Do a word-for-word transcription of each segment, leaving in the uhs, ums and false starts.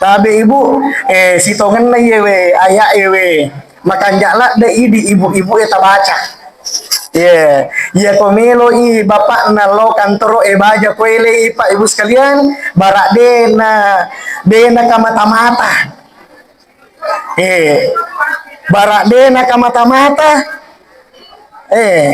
Tabe ibu, eh, sitongenna iyewe, aya'ewe. Makanja' ladde' idi ibu-ibu e tabaca. Ye, iya ko melo i bapakna lo kantoro e baja ko ele i, Pak, Ibu sekalian, bara' de' na, de' na kamata-mata. Eh, bara' de' na kamata-mata. Eh,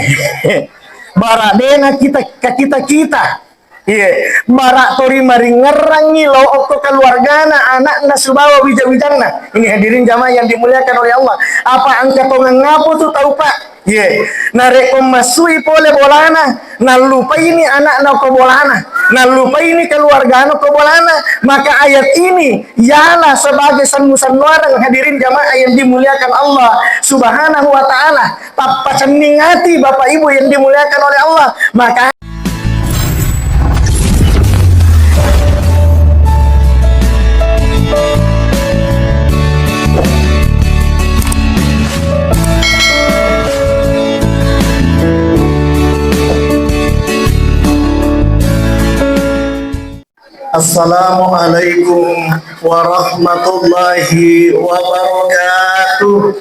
bara' de' na kita, ka kita-kita. Iya, bara' tori maringngerrangngi lo okko keluargana, anakna, sibawa wija-wijanna. Ini hadirin jamaah yang dimuliakan oleh Allah. Apa engka tongengngapo tu tau, Pak? Iya, narekko massui pole bolana, nallupaini anakna okko bolana, nallupaini keluargana okko bolana, maka ayat ini ialah sebagai sennu-sennuareng, hadirin jamaah yang dimuliakan Allah Subhanahu wa Ta'ala. Tappacenning ati, Bapak Ibu yang dimuliakan oleh Allah. Maka Assalamualaikum warahmatullahi wabarakatuh.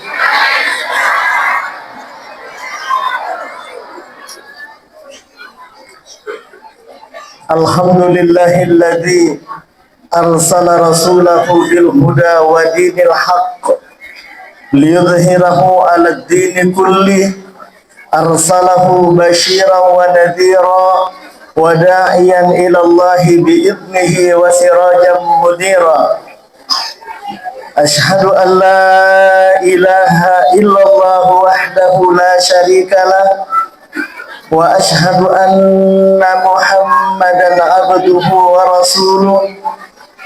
Alhamdulillahilladzi arsala rasulahu bil huda wa dinil haqq liyudhhirahu 'alad dini kullih. Arsalahu basyiran wa nadhira wa da'iyan ilallahi bi idnihi wa sirajan munira. Asyhadu an la ilaha illallah wahdahu la syarika lah, wa asyhadu anna Muhammadan abduhu wa rasuluh.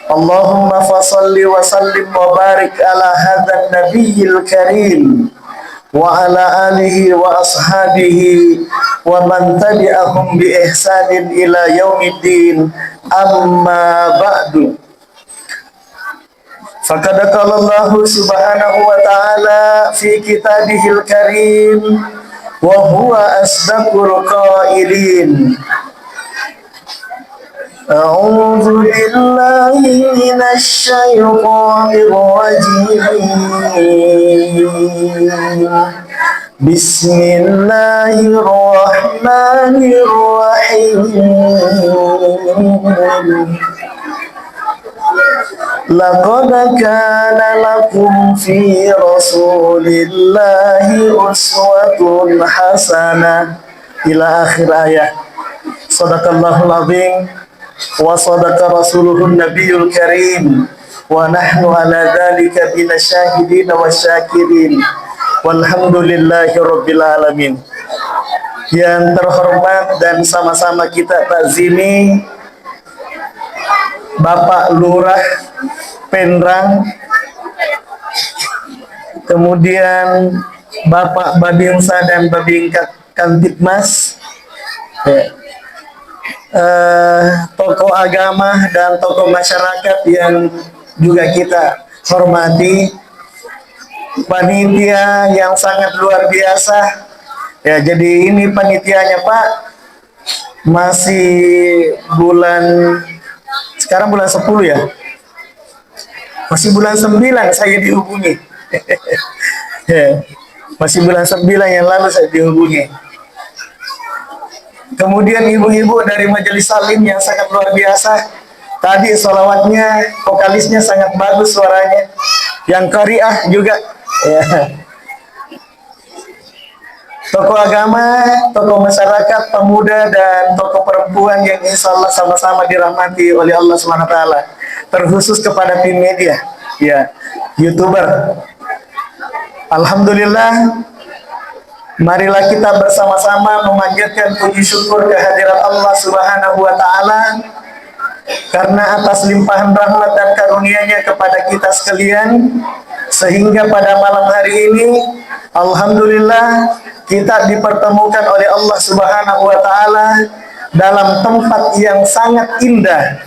Allahumma fasalli wa sallim wa barik ala hadzan nabiyil karim wa ala alihi wa ashabihi wa man tabi'ahum bi ihsanin ila yaumiddin. Amma ba'du. Faqad qala Allahu subhanahu wa ta'ala fi kitabihil karim wa huwa asdaqul qailin. أعوذ بالله من الشيطان الرجيم. بسم الله الرحمن الرحيم. لقد كان لكم في رسول الله أسوة حسنة. Ila akhir ayat. Sadaqallahul azim wa sadaqa rasuluhun nabiyul karim wa nahnu ala dzalika minasyahidin wasyakirin walhamdulillahi rabbil alamin. Yang terhormat dan sama-sama kita takzimi Bapak Lurah Penrang, kemudian Bapak Babinsa dan Babinka Kamtibmas, ya, eh, tokoh agama dan tokoh masyarakat yang juga kita hormati, panitia yang sangat luar biasa. Ya, jadi ini panitianya, Pak, masih bulan, sekarang bulan sepuluh ya? Masih bulan sembilan saya dihubungi. Ya, masih bulan sembilan yang lalu saya dihubungi. Kemudian ibu-ibu dari Majelis Salim yang sangat luar biasa. Tadi sholawatnya, vokalisnya sangat bagus suaranya. Yang qariah juga. Ya. Tokoh agama, tokoh masyarakat, pemuda, dan tokoh perempuan yang insya Allah sama-sama dirahmati oleh Allah Subhanahu wa Ta'ala. Terkhusus kepada tim media, ya, YouTuber. Alhamdulillah, marilah kita bersama-sama memanjatkan puji syukur kehadirat Allah Subhanahu wa Ta'ala karena atas limpahan rahmat dan karunia-Nya kepada kita sekalian, sehingga pada malam hari ini, alhamdulillah, kita dipertemukan oleh Allah Subhanahu wa Ta'ala dalam tempat yang sangat indah,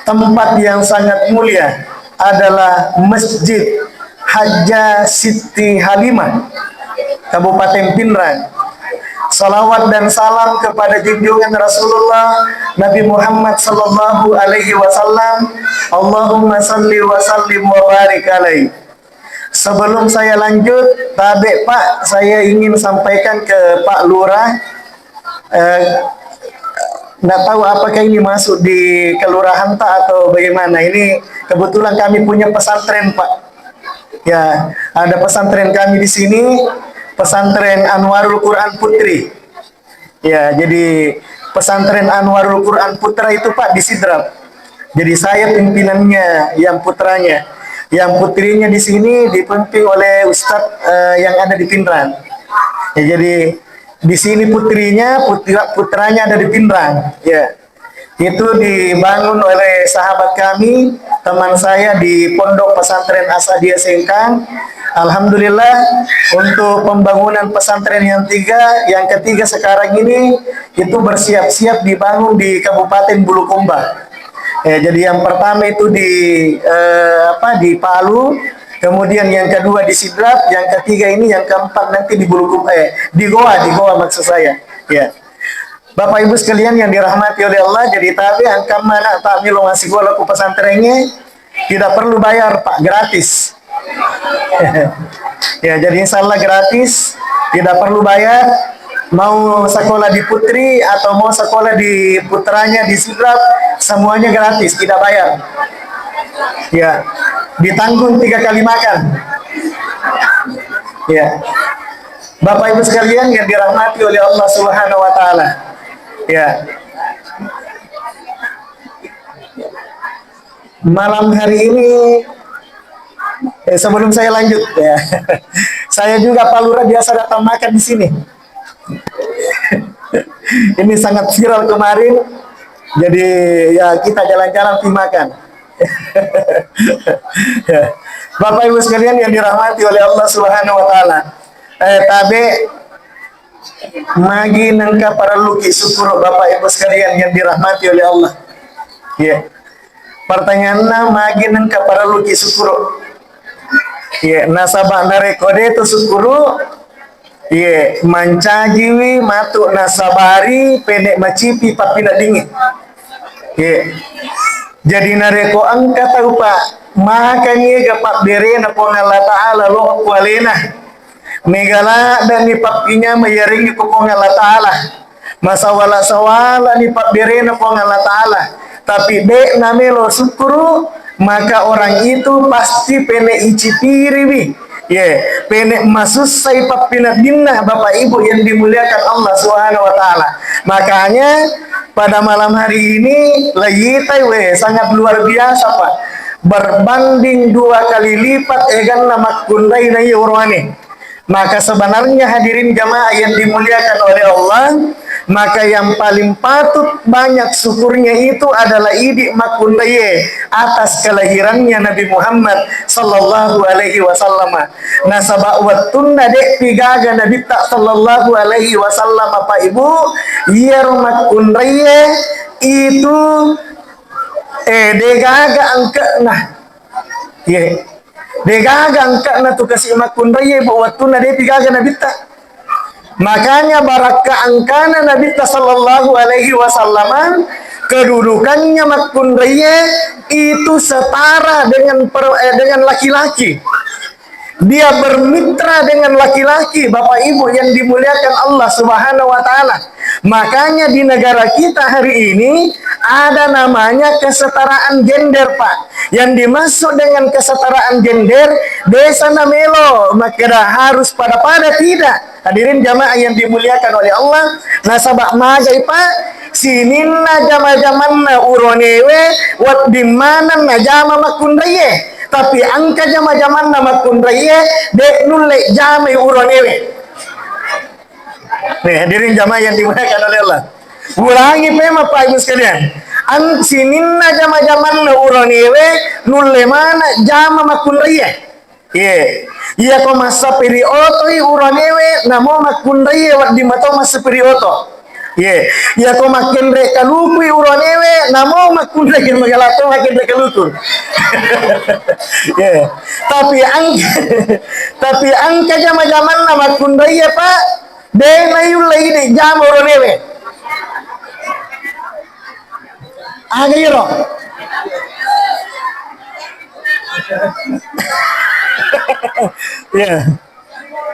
tempat yang sangat mulia, adalah Masjid Hajjah Siti Halimah, Kabupaten Pinrang. Salawat dan salam kepada junjungan Rasulullah Nabi Muhammad sallallahu alaihi wasallam. Allahumma salli wa sallim wa barik alaih. Sebelum saya lanjut, tabe Pak, saya ingin sampaikan ke Pak Lurah. Eh, nggak tahu apakah ini masuk di kelurahan, Pak, atau bagaimana. Ini kebetulan kami punya pesantren, Pak. Ya, ada pesantren kami di sini, Pesantren Anwarul Quran Putri. Ya, jadi Pesantren Anwarul Quran Putra itu, Pak, di Sidrap. Jadi saya pimpinannya, yang putranya. Yang putrinya di sini dipimpin oleh Ustadz, eh, yang ada di Pinrang. Ya, jadi di sini putrinya, putra-, putranya ada di Pinrang. Ya. Itu dibangun oleh sahabat kami, teman saya di Pondok Pesantren Asadiyah Sengkang. Alhamdulillah, untuk pembangunan pesantren yang tiga, yang ketiga sekarang ini, itu bersiap-siap dibangun di Kabupaten Bulukumba. Eh, jadi yang pertama itu di, eh, apa, di Palu, kemudian yang kedua di Sidrap, yang ketiga ini, yang keempat nanti di Bulukumba, eh, di Gowa, di Gowa maksud saya. Ya. Bapak Ibu sekalian yang dirahmati oleh Allah, jadi tabe engka mana tak melo massikola ku pesantrennya, tidak perlu bayar, Pak, gratis. Ya, jadi insya Allah gratis, tidak perlu bayar. Mau sekolah di Putri atau mau sekolah di putranya di Sidrap, semuanya gratis, tidak bayar. Ya, ditanggung tiga kali makan. Ya. Bapak Ibu sekalian yang dirahmati oleh Allah Subhanahu wa Ta'ala. Ya. Malam hari ini, eh, sebelum saya lanjut, ya, saya juga, Pak Lurah, biasa datang makan di sini. Ini sangat viral kemarin. Jadi, ya, kita jalan-jalan pi makan. Ya. Bapak Ibu sekalian yang dirahmati oleh Allah Subhanahu wa Ta'ala. Eh, tabe, magi nengka parelluki syukur, Bapak Ibu sekalian yang dirahmati oleh Allah. Ya. Pertanyaanna, magi nengka parelluki syukur? Ya, nasaba narekko de tu syukur, ya, mancajiwi matu nasabari pene macipi pappinaddingi. Ya. Jadi narekko engka tau, Pak, makani ega pabberena Puang Allah Ta'ala lo ku alena. Mega ladde'ni pappinyameng iyarengnge ko Puang Allah Ta'ala. Masawala-sawalani pabberena Puang Allah Ta'ala. Tapi de' namelo sukkuru, maka orang itu pasti pene icipiriwi. Ye, pene masussai pappinaddinna, Bapak Ibu yang dimuliakan Allah Subhanahu wa Ta'ala. Makanya pada malam hari ini, layitai we, sangat luar biasa, Pak. Berbanding dua kali lipat eganna makkunrai na iya oroane. Maka sebenarnya hadirin jamaah yang dimuliakan oleh Allah, maka yang paling patut banyak syukurnya itu adalah idi makkunraie atas kelahirannya Nabi Muhammad sallallahu alaihi wasallam. Nasaba wettunna de'pi gaga Nabitta sallallahu alaihi wasallam, Pak Ibu, iyaro makkunraie itu, eh, degaga angke'na. Ye. Degaga angka'na tu kasi makkunraie, Bu, wettunna de'pi gaga Nabitta. Makanya barakka angkana Nabitta sallallahu alaihi wasallam, kedudukannya makkunraie itu setara dengan per-, eh, dengan laki-laki. Dia bermitra dengan laki-laki, Bapak Ibu yang dimuliakan Allah Subhanahu wa Ta'ala. Makanya di negara kita hari ini ada namanya kesetaraan gender, Pak. Yang dimaksud dengan kesetaraan gender, desa namelo makkeda harus pada-pada, tidak. Hadirin jamaah yang dimuliakan oleh Allah, nasaba magai, Pak, sininna jama-jamanna uronewe wedding maneng najama makkunraie. Tapi engka jama-jamanna makkunraie de' nulle jamai uronewe. Nih, hadirin jamaah yang dimuliakan oleh Allah. Ulangi pema, Pak Ibu sekalian. An-, sininna jama-jamanna uronewe nulle mana jama makkunraie. Ye. Iya ko massapiri otoi uronewe namo makkunraie wedding mato massapiri oto. Ye. Iya ko makkenre kalukui uronewe namo makkunraie magalato makkenre kaluku. Ye. Tapi ang-, tapi angka jama-jamanna makkunraie, Pak. De' nayulle idi' jama oronewe. Aga iyaro? Ya.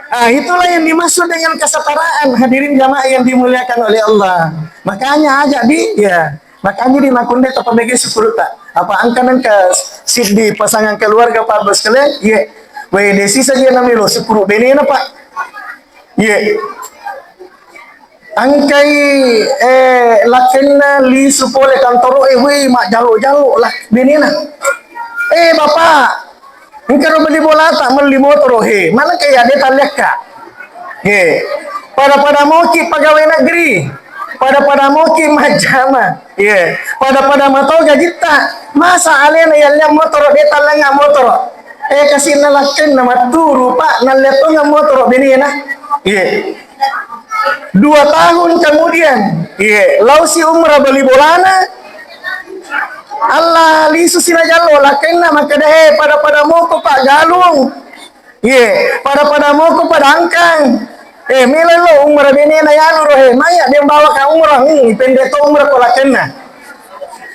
Ah, itulah yang dimaksud dengan kesetaraan, hadirin jamaah yang dimuliakan oleh Allah. Makanya aja di, ya, makanya di makunde tapamege syukur ta. Apa angka nengka siddi pasangan keluarga, Pak, Bos, kalian? Iya. Weh, desi saja namelo syukur benena, Pak. Iya. Engkai, eh, lakkenna lisu pole kantoro, eh, weh, majjallo-jallo lah benena. Eh, Bapak, engka ro beli bolata, melli motoro, he, mana kayak de talliakka. He, pada-pada moki pegawai negeri, pada-pada moki majjama, ye, pada-pada mato gajitta, masa alena yalliang motoro, de tallenga motoro. Eh, kasih nalakkenna matturu, Pak, nalliang tonga motoro benena. Ye. Dua tahun kemudian, iye, lausi umrah bali bolana, Allah lisu sinajallo, lakkenna makkeda, "He, pada-pada moko Pak Galung. Iye, pada-pada moko Pak Dangkang. Eh, melo lo umrah benena yanu ro, he, maya dia bawa ka umrah, hmm, pendek to umrah ko," lakkenna.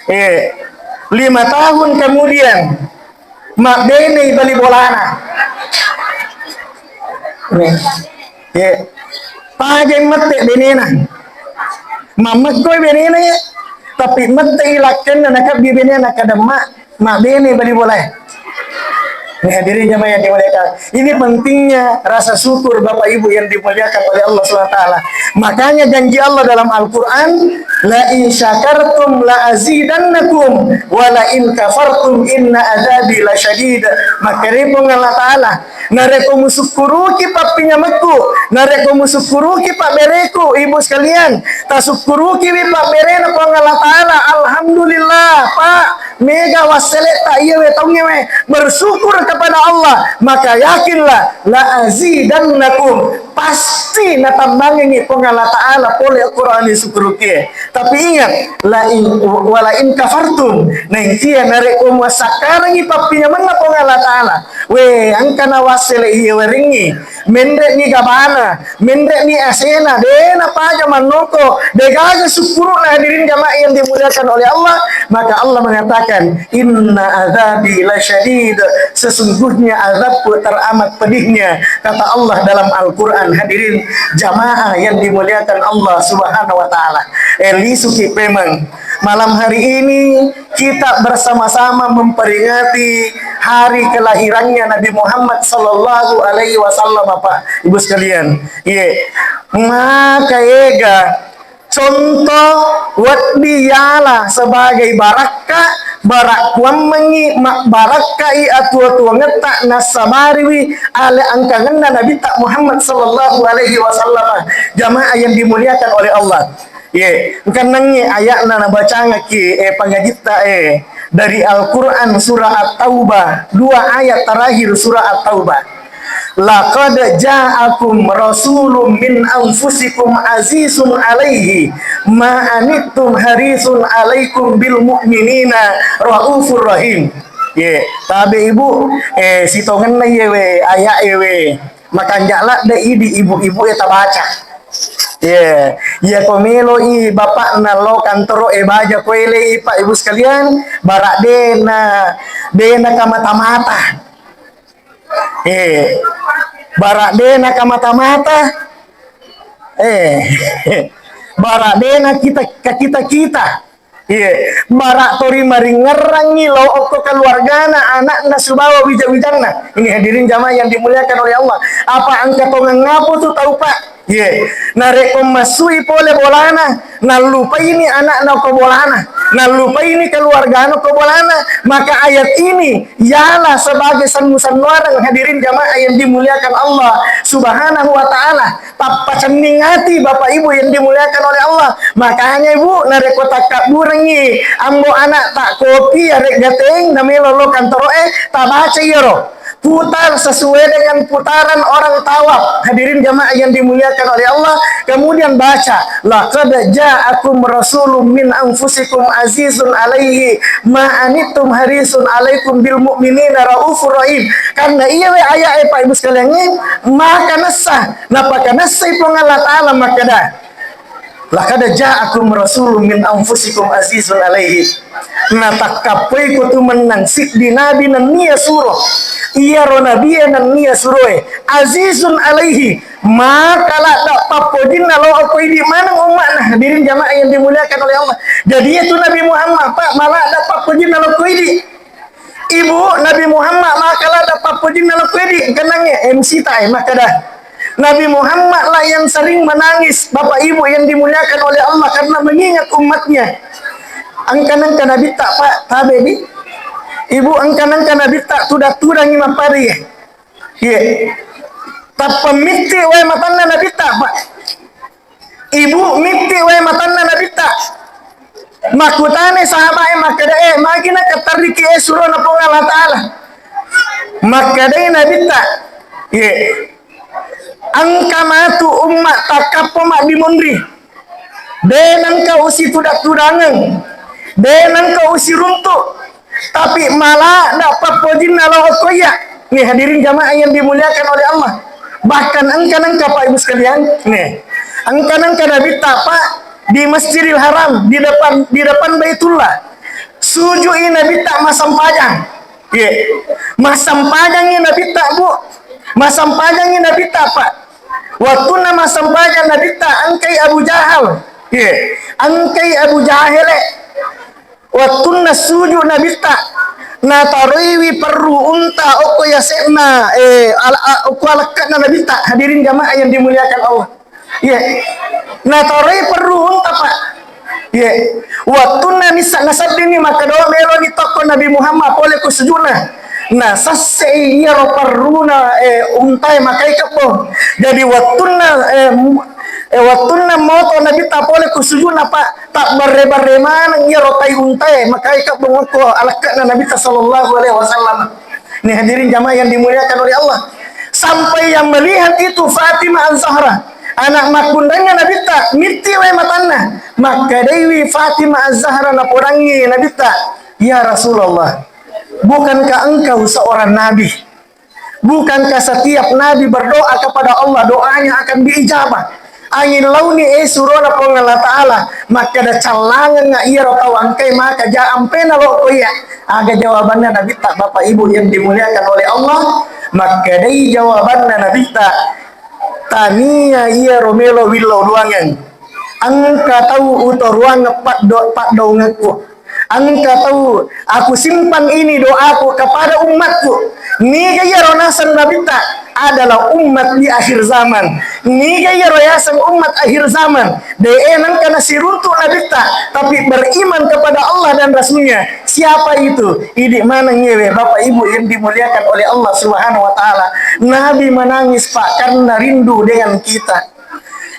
Eh, lima tahun kemudian, mabbenei bali bolana. Nih. Ye. Pajai mette benena. Mammekkoi benena ye. Tapi mette i lakkenna nakabbi benena kadamma, mabbene bali bolae. Nih, hadirin jamaah yang dimuliakan. Ini pentingnya rasa syukur Bapak Ibu yang dimuliakan oleh Allah Subhanahu wa taala. Makanya janji Allah dalam Al-Qur'an, "La in syakartum la azidannakum wa la in kafartum inna adzabi lasyadid." Makkedai Puang Allah Taala, narekko musukkuruki pappinyamekku, narekko musukkuruki pabbereku, ibu sekalian, tasukkurukiwi pabberena Puang Allah Taala, alhamdulillah, Pak, mega wasseletta iyawe taungngewe bersyukur kepada Allah, maka yakinlah, la azidannakum, pasti natambangengi Puang Allah Taala pole okko oroane sukkurukie. Tapi ingat, la in, wala in kafartum, naengkia narekko muassakkarengi pappinyamenna Puang Allah Taala, we, engka nawassele iye warengngi, menre'ni gabana, menre'ni asena, de napaja mannoko, degaga sukkuru'na, hadirin jamaah yang dimuliakan oleh Allah, maka Allah mengatakan, "Inna adzabi lasyadid." Sesungguhnya azabku teramat pedihnya, kata Allah dalam Al-Quran. Hadirin jamaah yang dimuliakan Allah Subhanahu wa Ta'ala. Eh, lisuki pemeng. Malam hari ini kita bersama-sama memperingati hari kelahirannya Nabi Muhammad sallallahu alaihi wasallam, Pak, Ibu sekalian. Iya. Maka ega contoh wedding yala sebagai barakka, barakkuammengngi mabbarakkai atuo-tuongetta nassabariwi ale angkangenna Nabitta Muhammad sallallahu alaihi wasallam. Jamaah yang dimuliakan oleh Allah. Ye, engkannangngi aya'na nabacangaki, eh, pangajitta, eh, dari Al-Quran surah At-Taubah, dua ayat terakhir surah At-Taubah. "Laqad ja'akum rasulun min anfusikum azizun alaihi ma anittum harisun alaikum bil mu'minina raufur rahim." Ye, tabe ibu, eh, sitongenna yewe, ayat ewe. Makanja' ladde idi ibu-ibu e tabaca. Ye, iya ko melo i bapakna lo kantoro e baja ko ele i, Pak, Ibu sekalian, bara dena, dena kamata-mata. Eh, bara dena kamata-mata. Eh, bara dena kita, kita-kita. Iye, bara tori maringngerrangngi lo okko keluargana, anakna, sibawa wija-wijanna. Ini hadirin jamaah yang dimuliakan oleh Allah. Apa engka tongang ngapo tu tau, Pak? Iye, narekko massui pole bolana, nallupaini anakna okko bolana, nallupaini keluargana okko bolana, maka ayat ini ialah sebagai sennu-sennuareng, hadirin jamaah yang dimuliakan Allah Subhanahu wa Ta'ala. Tappacenning ati, Bapak Ibu yang dimuliakan oleh Allah. Makanya, Ibu, narekko takkabburengngi ambo anak tak kopi, arek gateng, namelo lo kantoro e, tabaca iyaro. putar sesuai dengan putaran orang tawaf. Hadirin jamaah yang dimuliakan oleh Allah. Kemudian baca, "Laqad ja'akum rasulun min anfusikum azizun alaihi ma anittum harisun alaikum bil mu'minina raufur rahim." Karena iya we ayat e, Pak Ibu sekalian, e, maka nessa, napaka nessai Puang Allah Ta'ala makkeda, "Laqad ja'akum rasulun min anfusikum azizun alaihi." Natakkappoi ko tu mennang siddi nabi nennia suro. Iyaro nabie nennia suroe azizun alaihi, maka ladda pappojinna lo ko idi maneng umma'na. Hadirin jamaah yang dimuliakan oleh Allah. Jadi itu Nabi Muhammad, Pak, maladda pappojinna lo ko idi. Ibu, Nabi Muhammad maka ladda pappojinna lo ko idi. Kenangnge M C ta e makkeda, Nabi Muhammad lah yang sering menangis, Bapak Ibu yang dimuliakan oleh Allah, karena mengingat umatnya. Engka nengka Nabitta, Pak, tabe di. Ibu, engka nengka Nabitta tuda-tudangi mappari. Iya. Tappa mitti wae matanna Nabitta, Pak. Ibu mitti wae matanna Nabitta. Makkutana sahabat e makkeda, "E, magi nakattarriki e surona Puang Allah Ta'ala?" Makkedai Nabitta, "Ye, engka matu umma takkappo maddimonri. De nengka usituda-tudangeng. De nengka usiruntu." Tapi maladda pappojinna lao okko iya. Nih, hadirin jamaah yang dimuliakan oleh Allah. Bahkan engka nengka, Pak Ibu sekalian, nih, engka nengka Nabitta, Pak, di Masjidil Haram, di depan, di depan Baitullah. Sujui Nabitta massempajang. Ye. Massempajangi Nabitta, Bu. Massempajangi Nabitta, Pak. Wattunna massempajang Nabitta, engkai Abu Jahal. Ye. Engkai Abu Jahal, e. Wattunna suju Nabitta, nataroiwi perru unta okko yase'na, eh, al-, a-, okko alekke'na Nabitta, hadirin jamaah yang dimuliakan Allah. Iya. Nataroi perru unta, Pak. Iya. Wattunna missa naseddini makkeda meloni tokko Nabi Muhammad pole ko sujuna. Nasassei iyaro perruna, eh, untae makai kebbo. Jadi wattunna, eh, Eh, wattunna moto Nabitta pole ku sujuna, Pak, tabbarre-barre maneng iyaro tai untae, makai kabbong okko alekke'na Nabitta sallallahu alaihi wasallam. Nih, hadirin jamaah yang dimuliakan oleh Allah. Sampai yang melihat itu Fatimah Az-Zahra, anak makkunrainna Nabitta, mitti wae matanna. Makkedaiwi Fatimah Az-Zahra napodangngi Nabitta, "Ya Rasulullah, bukankah engkau seorang nabi?" Bukankah setiap nabi berdoa kepada Allah, doanya akan diijabah? Angin launi, eh, surona Puang Allah Ta'ala, makkeda callangengnga iyaro tau engkai maka ja ampena lo ko iya. Aga jawabanna Nabitta, Bapak Ibu yang dimuliakan oleh Allah? Makkedai jawabanna Nabitta, tania iyaro melo willau duangeng. Engka tau utoruangeng paddo-, paddaungekku. Engka tau, aku simpan ini doaku kepada umatku. Niga iyaro naseng Nabitta adalah umat di akhir zaman. Niga iyaro yaseng umat akhir zaman? De nengka nasiruntu Nabitta, tapi beriman kepada Allah dan Rasulnya. Siapa itu? Idi maneng ngewe, Bapak Ibu yang dimuliakan oleh Allah Subhanahu wa Ta'ala. Nabi menangis, Pak, karena rindu dengan kita.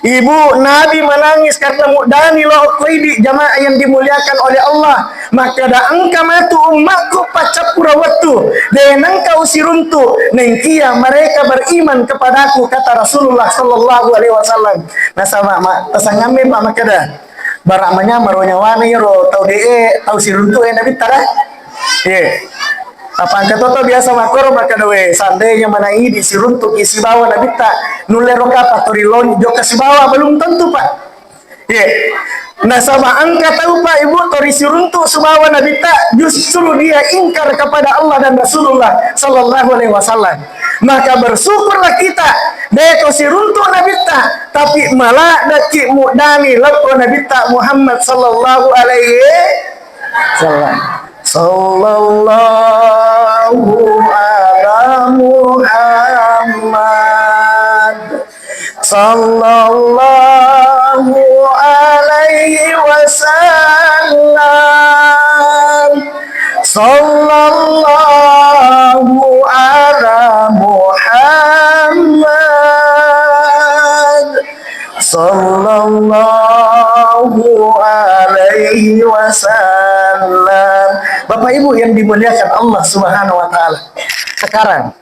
Ibu, Nabi menangis karena muddani lo ko idi, jamaah yang dimuliakan oleh Allah. Makkeda engka matu ummakku paccappura wettu, de nengka usiruntu, nengkia mereka beriman kepadaku, kata Rasulullah sallallahu alaihi wasallam. Nasaba ma-, tasangamme, Pak, makkeda, bara manyamaro nyawana iyaro tau de e, tau siruntu e Nabitta, da? Iya. Apa engka toto biasa makkoro makkeda, we, seandainya manang idi siruntuki sibawa Nabitta, nulle ro kapa tori loni jokka sibawa? Belum tentu, Pak. Iya. Nasaba engka tau, Pak, Ibu, tori siruntu sibawa Nabitta, justru dia ingkar kepada Allah dan Rasulullah sallallahu alaihi wasallam. Maka bersyukurlah kita, de ko siruntu Nabitta, tapi maladeki muddani lokko Nabitta Muhammad sallallahu alaihi Sallam. Sallallahu ala Muhammad. Sallallahu alaihi wasallam. Sallallahu ala Muhammad. Sallallahu alaihi wasallam. Bapak Ibu yang dimuliakan Allah Subhanahu wa Ta'ala. Sekarang,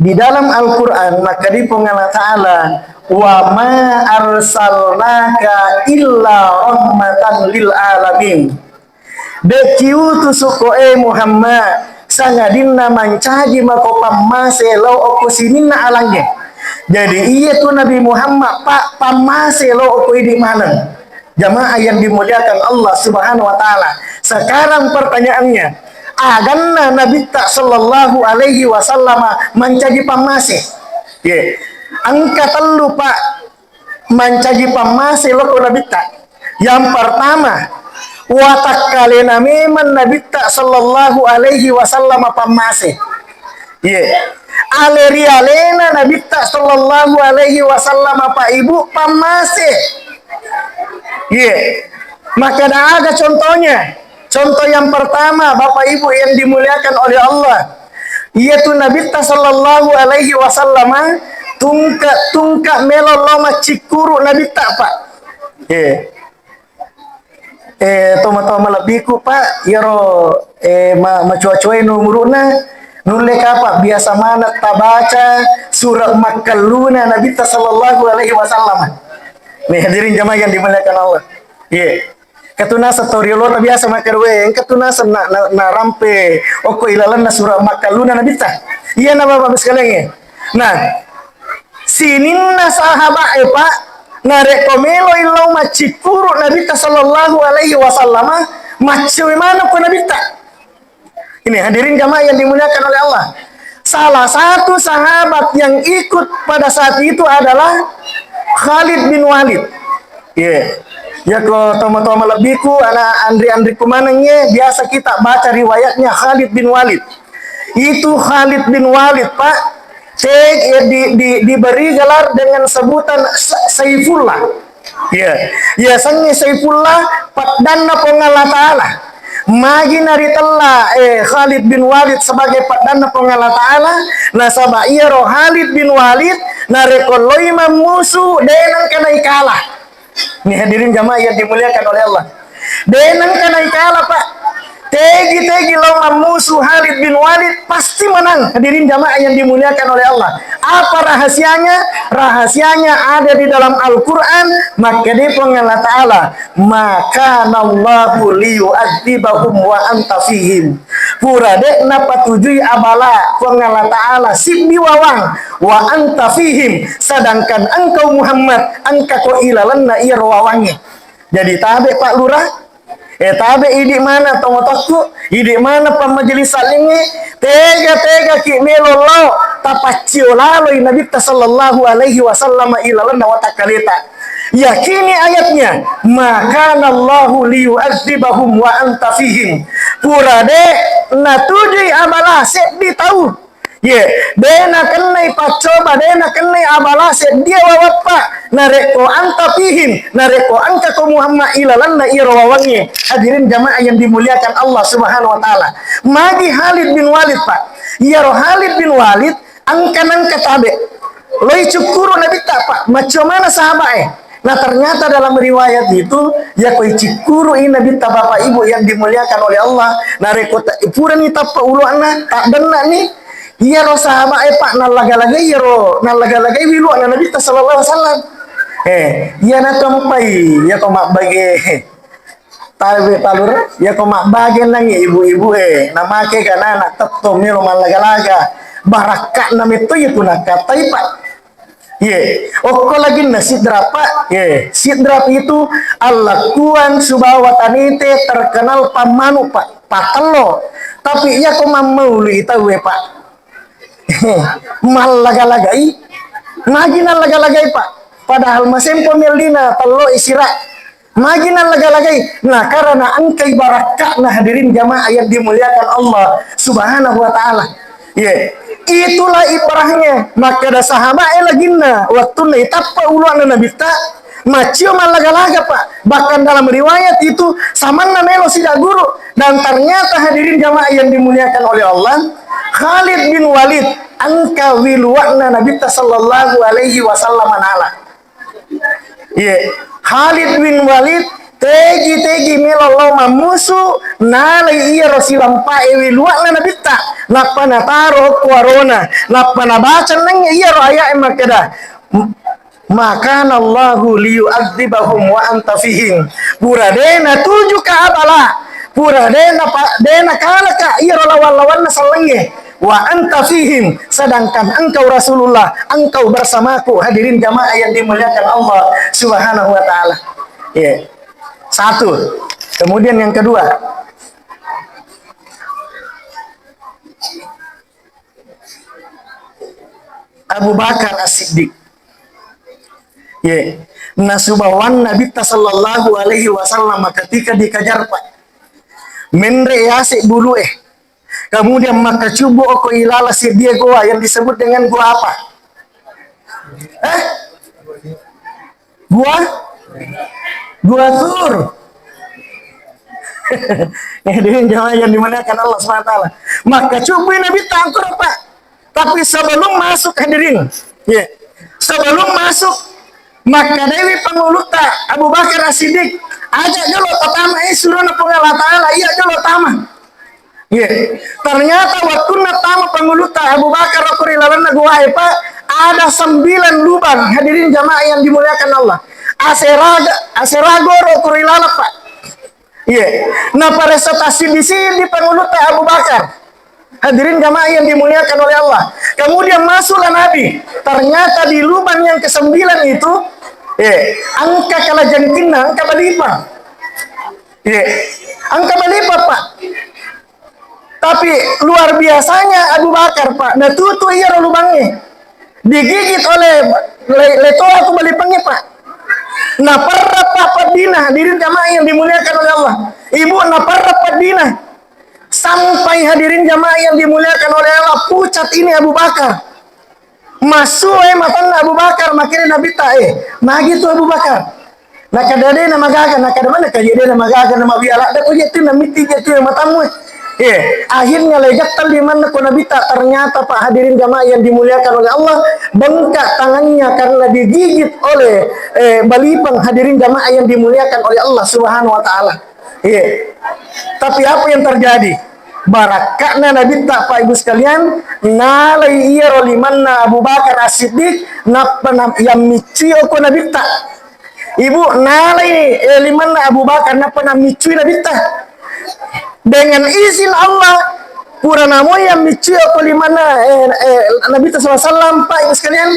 Di dalam Al-Quran, makkeda Puang Allah Ta'ala, "Wa ma arsalnaka illa rahmatan lil alamin." De' kiutusu ko e Muhammad, sangadinna mancaji mako pammase lao okko sininna alangnge. Jadi, iya tu Nabi Muhammad, Pak, pammase lao okko idi maneng. Jamaah yang dimuliakan Allah Subhanahu wa Ta'ala. Sekarang pertanyaannya, aganna Nabitta sallallahu alaihi wasallam mancaji pammase? Ye. Engka tellu, Pak, mancaji pammase loko Nabitta. Yang pertama, watakkalena memang Nabitta sallallahu alaihi wasallam pammase. Ye. Ale ri alena Nabitta sallallahu alaihi wasallam, Pak Ibu, pammase. Ye. Maka ada contohnya. Contoh yang pertama, Bapak Ibu yang dimuliakan oleh Allah, yaitu Nabitta sallallahu alaihi wasallam tungka-tungka melo lao maccikkuru Nabitta, Pak. Ye. Eh, toma-toma malebbiku, Pak, iyaro, eh, ma-, macoa-coai umuru'na, nulle kapa biasa maneng tabaca sura makkelluna Nabitta sallallahu alaihi wasallam. Nih, hadirin jamaah yang dimuliakan Allah. Iya. Engka tu naseng tau riolota biasa makkeda, "We, engka tu naseng na, na, narampe okko ilalenna sura makkelluna Nabitta." Iya na, Bapak sekalian, eh. Nah, sininna sahabat e, Pak, narekko melo illau maccikkuru Nabitta sallallahu alaihi wasallam, maccoe maneng ko Nabitta. Ini hadirin jamaah yang dimuliakan oleh Allah. Salah satu sahabat yang ikut pada saat itu adalah Khalid bin Walid. Iya. Ya ko toma-toma malebbiku, anak andri-andriku maneng, ye, biasa kita baca riwayatnya Khalid bin Walid. Itu Khalid bin Walid, Pak, te-, eh, di, di, diberi gelar dengan sebutan Sa-, Saifullah. Iya, iya, sangi Saifullah, paddanna Puang Allah Ta'ala. Magi naritella, eh, Khalid bin Walid sebagai paddanna Puang Allah Ta'ala, nasaba iyaro Khalid bin Walid narekko loi mammusu, de nengka naikala. Nih, hadirin jamaah yang dimuliakan oleh Allah. De nengka naikala, Pak. Tegi-tegi lao mammusu Khalid bin Walid, pasti menang. Hadirin jamaah yang dimuliakan oleh Allah. Apa rahasianya? Rahasianya ada di dalam Al-Quran. Makkeda Puang Allah Ta'ala, "Ma kana Allahu liyu'adzibahum wa anta fihim." Pura de napatujui abala Puang Allah Ta'ala siddi wawang, "Wa anta fihim," sedangkan engkau Muhammad, engkako ilalenna iyaro wawangnge. Jadi tabe, Pak Lurah, eh, tabe idi mana tongotokku, idi mana pammajelis salingnge, tega-tega ki melo lao tapaccio laloi Nabitta sallallahu alaihi wasallam ilalenna watakkaleta. Yakini ayatnya, "Ma kana Allahu liyu'adzibahum wa anta fihim." Pura de natujui abala seddi tau. Ye, de nakennai paccoba, de nakennai abala seddi wawappa. Narekko anta fihim, narekko engkako Muhammad ilalenna iyaro wawangnge. Hadirin jamaah yang dimuliakan Allah Subhanahu wa Ta'ala. Magi Khalid bin Walid, Pak. Iyaro Khalid bin Walid engka nengka tabe. Loi cukkuru Nabitta, Pak, macco mana sahabat e. Nah, ternyata dalam riwayat itu, ya koi cikkuru i Nabitta, Bapak Ibu yang dimuliakan oleh Allah. Narekko ta-, purani tappa uluanna, tak denna ni, iyaro sahabat e, Pak, nallaga-lagai iyaro, nallaga-lagai wiluanna Nabitta sallallahu alaihi wasallam. Eh, iya natempai, ya ko mabbage. Tabe, Pak Lurah, ya ko mabbage nangi ibu-ibu e, namake ganana tetto melo mallaga-laga. Barakka'na metto iya tu nakkatai, Pak. Ye, okko laginna Sidrap, Pak. Ye, Sidrap itu allakuan Subawa Tanite terkenal pammanu, Pak. Patello. Tapi iya ko mammaului tauwe, Pak. Mallaga-lagai. Magi nallaga-lagai, Pak. Padahal masempo mellina tello isira. Magi nallaga-lagai? Nah, karena engkai barakka'na, hadirin jamaah yang dimuliakan Allah Subhanahu wa Ta'ala. Ye, itulah ibrahnya. Makkeda sahabat e laginna, wattunna itappa uluanna Nabitta, macio mallaga-laga, Pak. Bahkan dalam riwayat itu, samanna melo sida guru. Dan ternyata, hadirin jamaah yang dimuliakan oleh Allah, Khalid bin Walid engka wiluanna Nabitta sallallahu alaihi wasallam nala. Iya, Khalid bin Walid Tegi-tegi melo lao mammusu, nalai iyaro silampa'e wilua'na Nabitta, nappa nataro okko arona, nappa nabaca nengnge iyaro aya'e makkeda, "Ma kana Allahu liyu'adzibahum wa anta fihim." Pura de natujuka abala, pura de napa-, de nakalaka iyaro lawan-lawanna sellengnge, "Wa anta fihim," sedangkan engkau Rasulullah, engkau bersamaku. Hadirin jamaah yang dimuliakan Allah Subhanahu wa Ta'ala. Iya. Satu. Kemudian yang kedua, Abu Bakar As-Siddiq. Ye, nasubawan Nabitta sallallahu alaihi wasallam ketika dikejar, Pak. Menre yase bulu eh. Kemudian maka cubo ko ilala sedia goa yang disebut dengan goa apa? Eh? Gua? Gua Tur. Hadirin jamaah yang dimuliakan Allah subhanahu wa taala. Maka cubu Nabitta angkoro, Pak. Tapi sebelum masuk, hadirin, ya, sebelum masuk, maka dewi panguluta Abu Bakar As-Siddiq, aja jolo tatama, eh, surona Puang Allah Ta'ala, iya jolo tama. Iya. Ternyata waktunna tama panguluta Abu Bakar ko ri lalenna gua e, Pak, ada sembilan lubang, hadirin jamaah yang dimuliakan Allah. Aseraga, aseragoro ko ri laleng, Pak. Iya. Naparessa tassiddi-siddi panguluta Abu Bakar. Hadirin jamaah yang dimuliakan oleh Allah. Kemudian masuklah Nabi. Ternyata di lubang yang kesembilan itu, eh, engka kalajengkinna, engka balipang. Iya. Engka balipang, Pak. Tapi luar biasanya Abu Bakar, Pak, natutu iyaro lubangnge. Digigit oleh le-, letoa tu balipengnge, Pak. Naperra, Pak, peddina, hadirin jamaah yang dimuliakan oleh Allah. Ibu, naperra peddina. Sampai, hadirin jamaah yang dimuliakan oleh Allah, pucat ini Abu Bakar. Massuai matanna Abu Bakar, makkedai Nabitta, "Eh, magi tu Abu Bakar?" Nakkeda, "De namagaga." Nakkeda, "Mana kaje de namagaga, namabiala de ko je tu, namitti je tu matammu." Eh, akhirnya legattang limanna ko Nabitta. Ternyata, Pak, hadirin jamaah yang dimuliakan oleh Allah, bengkak tangannya karena digigit oleh, eh, balipang, hadirin jamaah yang dimuliakan oleh Allah Subhanahu wa Ta'ala. Iya. Tapi apa yang terjadi? Barakka'na Nabitta, Pak Ibu sekalian, nalai iyaro limanna Abu Bakar As-Siddiq, nappa na-, yang miccui okko Nabitta. Ibu, nalai, eh, limanna Abu Bakar, nappa nammiccui Nabitta. Dengan izin Allah, pura namo yang miccui okko limanna, eh, eh, Nabitta sallallahu alaihi wasallam, Pak Ibu sekalian,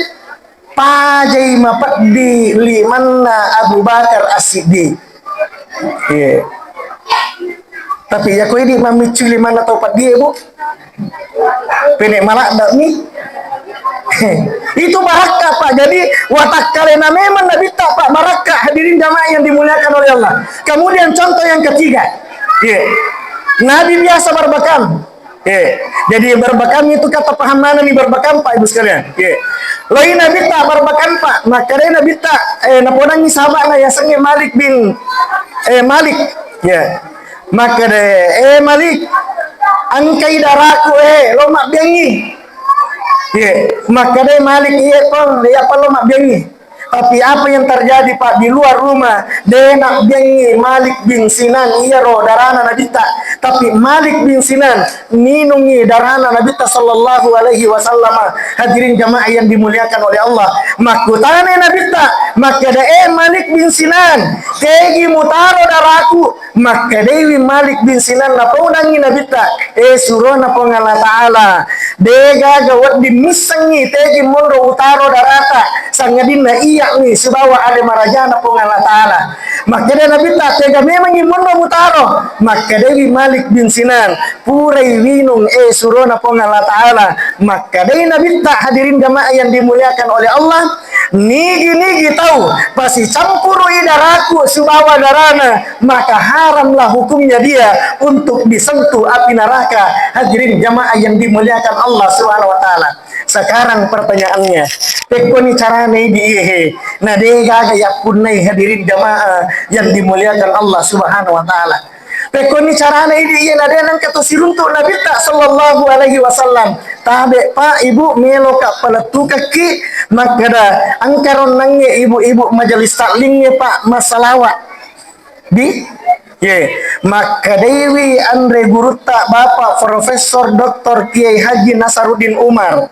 pajai mapeddi limanna Abu Bakar As-Siddiq. Iya. Tapi ya ko idi mammiccu limanna tau peddie, Bu. Pene maladda mi. Itu barakka, Pak. Jadi watakkalena memang Nabitta, Pak, barakka, hadirin jamaah yang dimuliakan oleh Allah. Kemudian contoh yang ketiga. Iya. Nabi biasa berbekam. Eh, jadi berbekam itu kata paham mana nih berbekam, Pak Ibu sekalian? Eh, loi Nabitta berbekam, Pak. Makkedai Nabitta, eh, napodangi sahabatna yasengnge Malik bin, eh, Malik. Ya. Makkeda, "Eh, Malik, engkai daraku, eh, lo mabbiangngi." Ya. Makkedai Malik, "Iya, Pong, iya, Pong, lo mabbiangngi." Tapi apa yang terjadi, Pak, di luar rumah, de nabbiangngi Malik bin Sinan iyaro darana Nabitta. Tapi Malik bin Sinan minungi darana Nabitta sallallahu alaihi wasallam. Hadirin jamaah yang dimuliakan oleh Allah. Makkutana Nabitta, makkeda, "Eh, Malik bin Sinan, kegi mutaro daraku?" Makkedaiwi Malik bin Sinan, napaudangngi Nabitta, "Eh, surona Puang Allah Ta'ala, degaga wedding missengngi tegi monro utaro darata, sangadinna iya'mi sibawa ale marajana Puang Allah Ta'ala." Makkeda Nabitta, "Tega memangngi monro mutaro?" Makkedaiwi Malik bin Sinan, "Purai winung, eh, surona Puang Allah Ta'ala." Makkedai Nabitta, hadirin jamaah yang dimuliakan oleh Allah, "Nigi-nigi tau pasicampurui daraku sibawa darana, maka haramlah hukumnya dia untuk disentuh api neraka." Hadirin jamaah yang dimuliakan Allah Subhanahu wa Ta'ala. Sekarang pertanyaannya, pekkoni carana idi iye he? Na degaga yappunnai, hadirin jamaah yang dimuliakan Allah Subhanahu wa Ta'ala. Pekkoni carana idi iye na de nengka to siruntu Nabitta sallallahu alaihi wasallam. Tabe, Pak, Ibu, meloka palettukekki makkeda engka ronnangnge ibu-ibu majelis taklingnge, Pak, massalawa. Di? Ye, makkedaiwi anre gurutta Bapak Profesor Doktor Kiai Haji Nasaruddin Umar.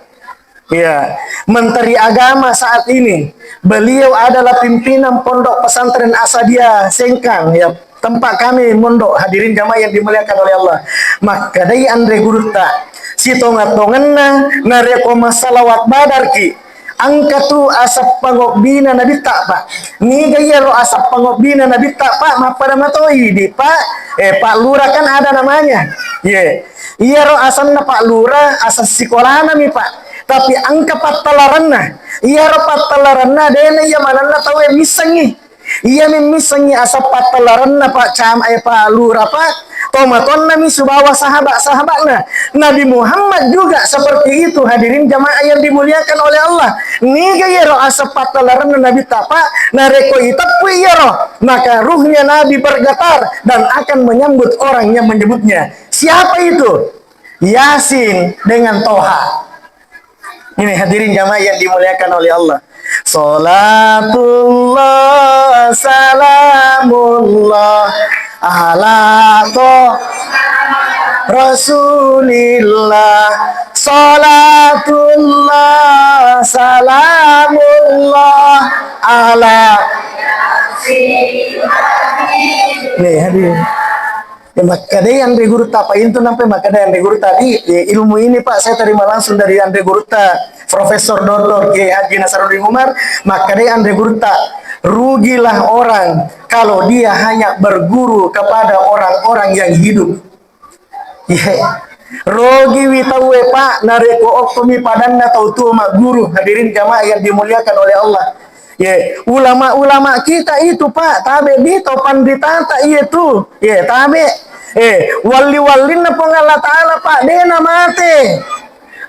Ya, Menteri Agama saat ini. Beliau adalah pimpinan Pondok Pesantren Asadia Sengkang, ya, tempat kami mondok, hadirin jamaah yang dimuliakan oleh Allah. Makkedai anre gurutta, sitonga-tonganna narekko massalawat badarki, engka tu aseng pangobbina Nabitta, Pak. Niga iyaro aseng pangobbina Nabitta, Pak? Mappada matoi di, Pak. Eh, Pak Lurah kan ada namanya. Ye. Iyaro asenna Pak Lurah, aseng sikolana mi, Pak. Tapi engka pattalaranna. Iyaro pattalaranna dena iya manenna tauwe missengngi. Iya mi missengngi aseng pattalaranna Pak Cam-, eh, Pak Lurah, Pak. Tomatonna mi sibawa sahabat-sahabatna. Nabi Muhammad juga seperti itu, hadirin jamaah yang dimuliakan oleh Allah. Niga iyaro aseng pattalaranna Nabitta, Pak? Narekko iteppui iyaro, maka ruhnya Nabi bergetar dan akan menyambut orang yang menyebutnya. Siapa itu? Yasin dengan Toha. Ini hadirin jamaah yang dimuliakan oleh Allah. Salatullah, salamullah, ala to Rasulillah. Salatullah, salamullah, ala. Nih, hadirin. Ya, makkedai anre gurutta, Pak, itu nampai makkedai anre gurutta. Di, ya, ilmu ini, Pak, saya terima langsung dari anre gurutta, Profesor Doktor Kiai Haji Nasaruddin Umar. Makkedai anre gurutta, rugilah orang kalau dia hanya berguru kepada orang-orang yang hidup. Iya. Rogiwi tauwe, Pak, narekko okkomi padanna tau tuo magguru. Hadirin jamaah yang dimuliakan oleh Allah. Ye, ulama-ulama kita itu, Pak, tabe di to panritata iya tu. Ye, tabe. Eh, walli-wallinna Puang Allah Ta'ala, Pak, dena mate.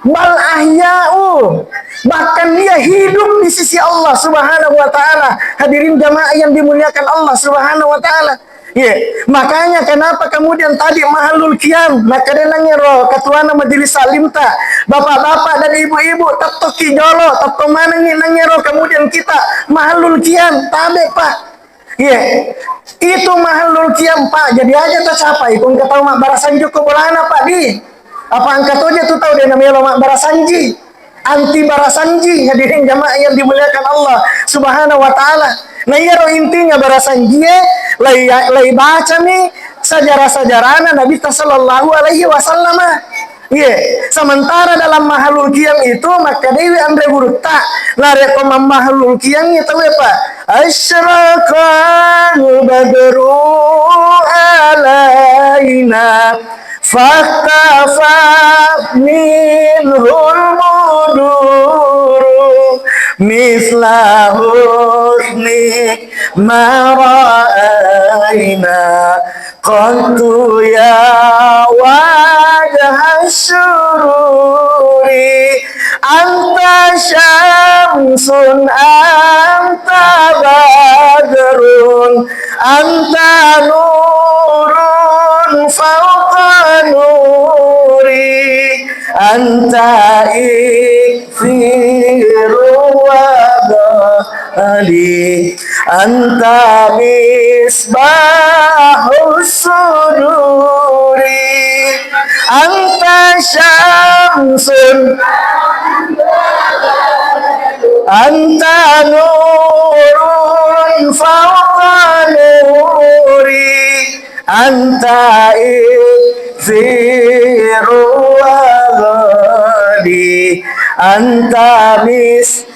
Bal ahya'u. Bahkan dia hidup di sisi Allah Subhanahu wa Ta'ala. Hadirin jamaah yang dimuliakan Allah Subhanahu wa Ta'ala. Iya, makanya kenapa kemudian tadi mahallul qiyam, makkedai nangero ketuana majelis taklimta, bapak-bapak dan ibu-ibu, tettoki jolo, tetto manengi nangero kemudian kita mahallul qiyam, tabe, Pak. Iya, itu mahallul qiyam, Pak. Jadi aja tercapai, kun ketau mabbarasanji ko bolana, Pak, di. Apa engka toja tu tau dena melo mabbarasanji. Anti barasanji, hadirin jamaah yang dimuliakan Allah Subhanahu wa Ta'ala. Nah, iyaro intinya barasanjie, lai, lai bacami sejarah-sejarahna Nabi ta sallallahu alaihi wasallam. Iya, sementara dalam mahallul qiyam itu, makkedai anre gurutta, narekko mamahallul qiyam itu apa? Asyraqal badru alaina. Fakhtafat minhul buduru misla husni ma ra'aina qattu ya wajha sururi. Anta syamsun, anta badrun, anta nurun fauqa nuri, anta iksiru wa dhali, anta misbahus suduri. Anta syamsun, anta nurun fauqa nuri, anta iksiru wa dhali, anta mis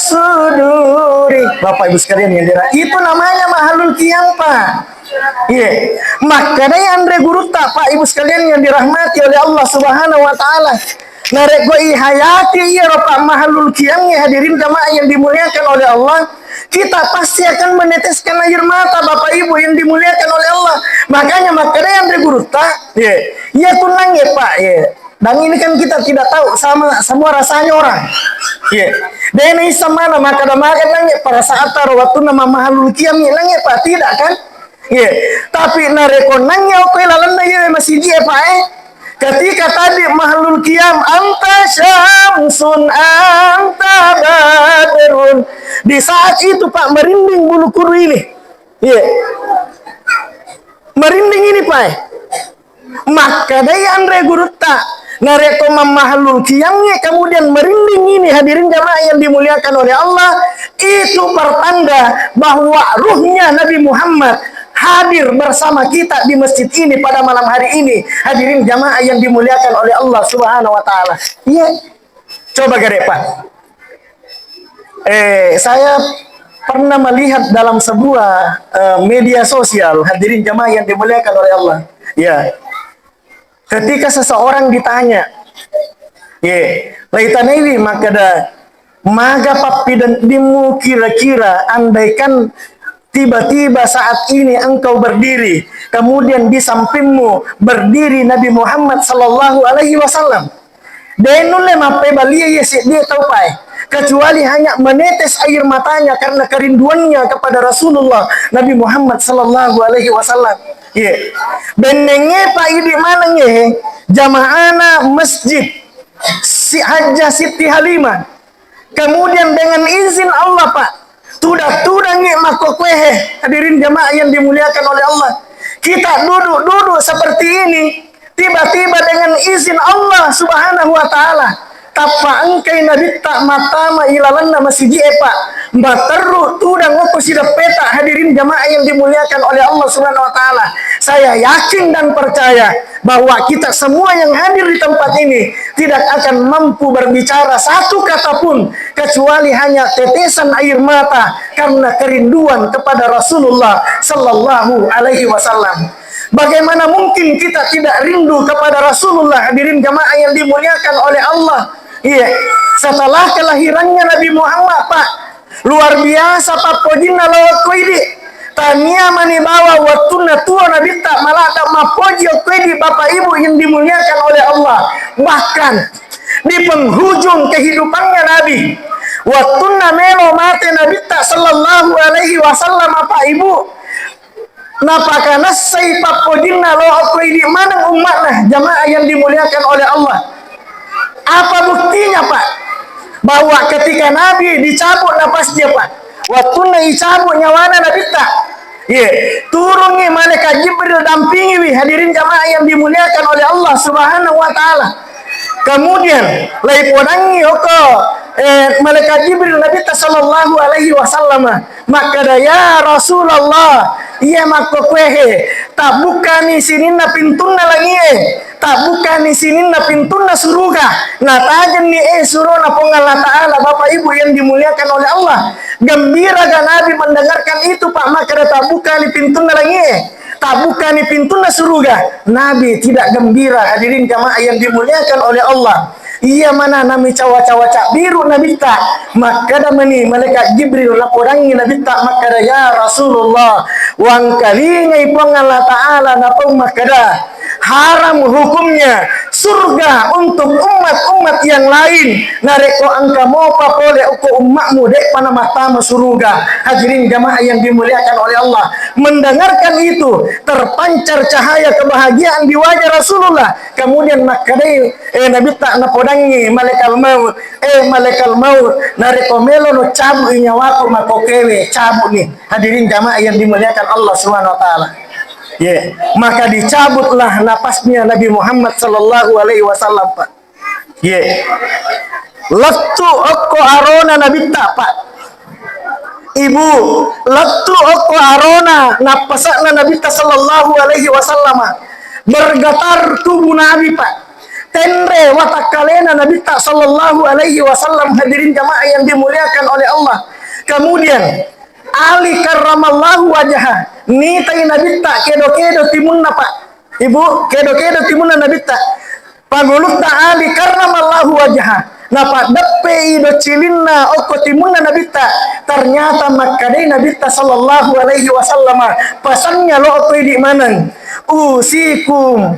suduri. Bapak Ibu sekalian yang dirahmati, itu namanya mahallul qiyam, Pak. Iya, makkedai anre gurutta, Pak Ibu sekalian yang dirahmati oleh Allah Subhanahu wa Ta'ala. Narekko ihayati iyaro, Pak, mahallul qiyamnya, hadirin jamaah yang dimuliakan oleh Allah, kita pasti akan meneteskan air mata, Bapak Ibu yang dimuliakan oleh Allah. Makanya makkedai anre gurutta, iya, iya tunnang ya, Pak, iya. Dan ini kan kita tidak tahu sama semua rasanya orang. Iya. Dena isseng mana makkeda maga nangge pada saat taro wattunna mamahallul qiyam ni nangge, Pak, tidak kan? Iya. Tapi narekko nangge okko lalenna iya masigi, Pak, eh. Ketika tadi mahallul qiyam, anta syamsun, anta badrun. Di saat itu, Pak, merinding bulu kuduk ini. Iya. Merinding ini, Pak. Makkedai anre gurutta, narekko mammahalul kiyangnge kemudian merinding ini, hadirin jamaah yang dimuliakan oleh Allah, itu pertanda bahwa ruhnya Nabi Muhammad hadir bersama kita di masjid ini pada malam hari ini, hadirin jamaah yang dimuliakan oleh Allah Subhanahu wa Ta'ala. Iya. Coba gare, Pak. Eh, saya pernah melihat dalam sebuah, eh, media sosial, hadirin jamaah yang dimuliakan oleh Allah. Ya. Ketika seseorang ditanya, ye, laitanaiwi makkeda, maga pappidendimu kira-kira andaikan tiba-tiba saat ini engkau berdiri, kemudian di sampingmu berdiri Nabi Muhammad sallallahu alaihi wasallam. De nulle mappebalie ye seddie tau pae, kecuali hanya menetes air matanya karena kerinduannya kepada Rasulullah Nabi Muhammad sallallahu alaihi wasallam. Ye. Bennengnge pa idi manengnge jamaana masjid si Hajjah Siti Halimah. Kemudian dengan izin Allah, Pak, tudang-tudangngi makkokkoehe, hadirin jamaah yang dimuliakan oleh Allah. Kita duduk-duduk seperti ini, tiba-tiba dengan izin Allah Subhanahu wa Ta'ala, tappa engkai Nabitta mattama ilalanna masiji'e, Pak. Materru tudang okko sideppeta, hadirin jamaah yang dimuliakan oleh Allah Subhanahu wa Ta'ala. Saya yakin dan percaya bahwa kita semua yang hadir di tempat ini tidak akan mampu berbicara satu kata pun kecuali hanya tetesan air mata karena kerinduan kepada Rasulullah sallallahu alaihi wasallam. Bagaimana mungkin kita tidak rindu kepada Rasulullah, hadirin jamaah yang dimuliakan oleh Allah? Iya, setelah kelahirannya Nabi Muhammad, Pak, luar biasa pappojinna lao okko idi. Tania mani bawang wettunna tuo Nabitta maladde mappoji okko idi, Bapak Ibu yang dimuliakan oleh Allah. Bahkan di penghujung kehidupannya Nabi, wettunna melo mate Nabitta sallallahu alaihi wasallam, Bapak Ibu, napakanassai pappojinna lao okko idi maneng umma'na, jamaah yang dimuliakan oleh Allah. Apa buktinya, Pak? Bahwa ketika Nabi dicabut napasnya, Pak, wettunna icabut nyawana Nabitta, ye, turungi malaikat Jibril dampingiwi, hadirin jamaah yang dimuliakan oleh Allah Subhanahu wa Ta'ala. Kemudian laipodangngi okko, eh, malaikat Jibril Nabitta sallallahu alaihi wasallam. Makkeda, "Ya Rasulullah, iya makkokkoehe, tabbukkani sininna pintunna langie, tabbukkani sininna pintunna suruga." Natajenni, eh, surona Puang Allah Ta'ala, Bapak Ibu yang dimuliakan oleh Allah. Gembiraga Nabi mendengarkan itu, Pak, makkeda, "Tabbukkani pintunna langie, tabbukkani pintunna suruga." Nabi tidak gembira, hadirin jamaah yang dimuliakan oleh Allah. Iya mana nami cawa-cawa cabbiru Nabitta, makkeda mani malaikat Jibril napodangngi Nabitta makkeda, "Ya Rasulullah, wangkalingai Puang Allah Ta'ala napau makkeda, haram hukumnya surga untuk umat-umat yang lain, narekko engka mopa pole okko ummatmu de'pa namattama suruga." Hadirin jamaah yang dimuliakan oleh Allah, mendengarkan itu terpancar cahaya kebahagiaan di wajah Rasulullah. Kemudian makkedai, eh, Nabitta napodangngi malaikat maut, "Eh, malaikat maut, narekko melono cabui nyawaku makkokkoewe, cabuni." Hadirin jamaah yang dimuliakan Allah Subhanahu wa Ta'ala. Ye, maka dicabutlah napasnya Nabi Muhammad sallallahu alaihi wasallam, Pak. Ye. Lettu okko arona Nabitta, Pak. Ibu, lettu okko arona nappasa'na Nabitta sallallahu alaihi wasallam. Bergetar tubuh Nabi, Pak. Tenre watakkalena Nabitta sallallahu alaihi wasallam, hadirin jamaah yang dimuliakan oleh Allah. Kemudian, Ali karramallahu wajhah, nitai Nabitta kedo-kedo timunna, Pak. Ibu, kedo-kedo timunna Nabitta. Pangulutta Ali karramallahu wajhah, napaddeppei doccilinna okko timunna Nabitta. Ternyata makkedai Nabitta sallallahu alaihi wasallam, pasannya lo okko idi maneng. Usikum,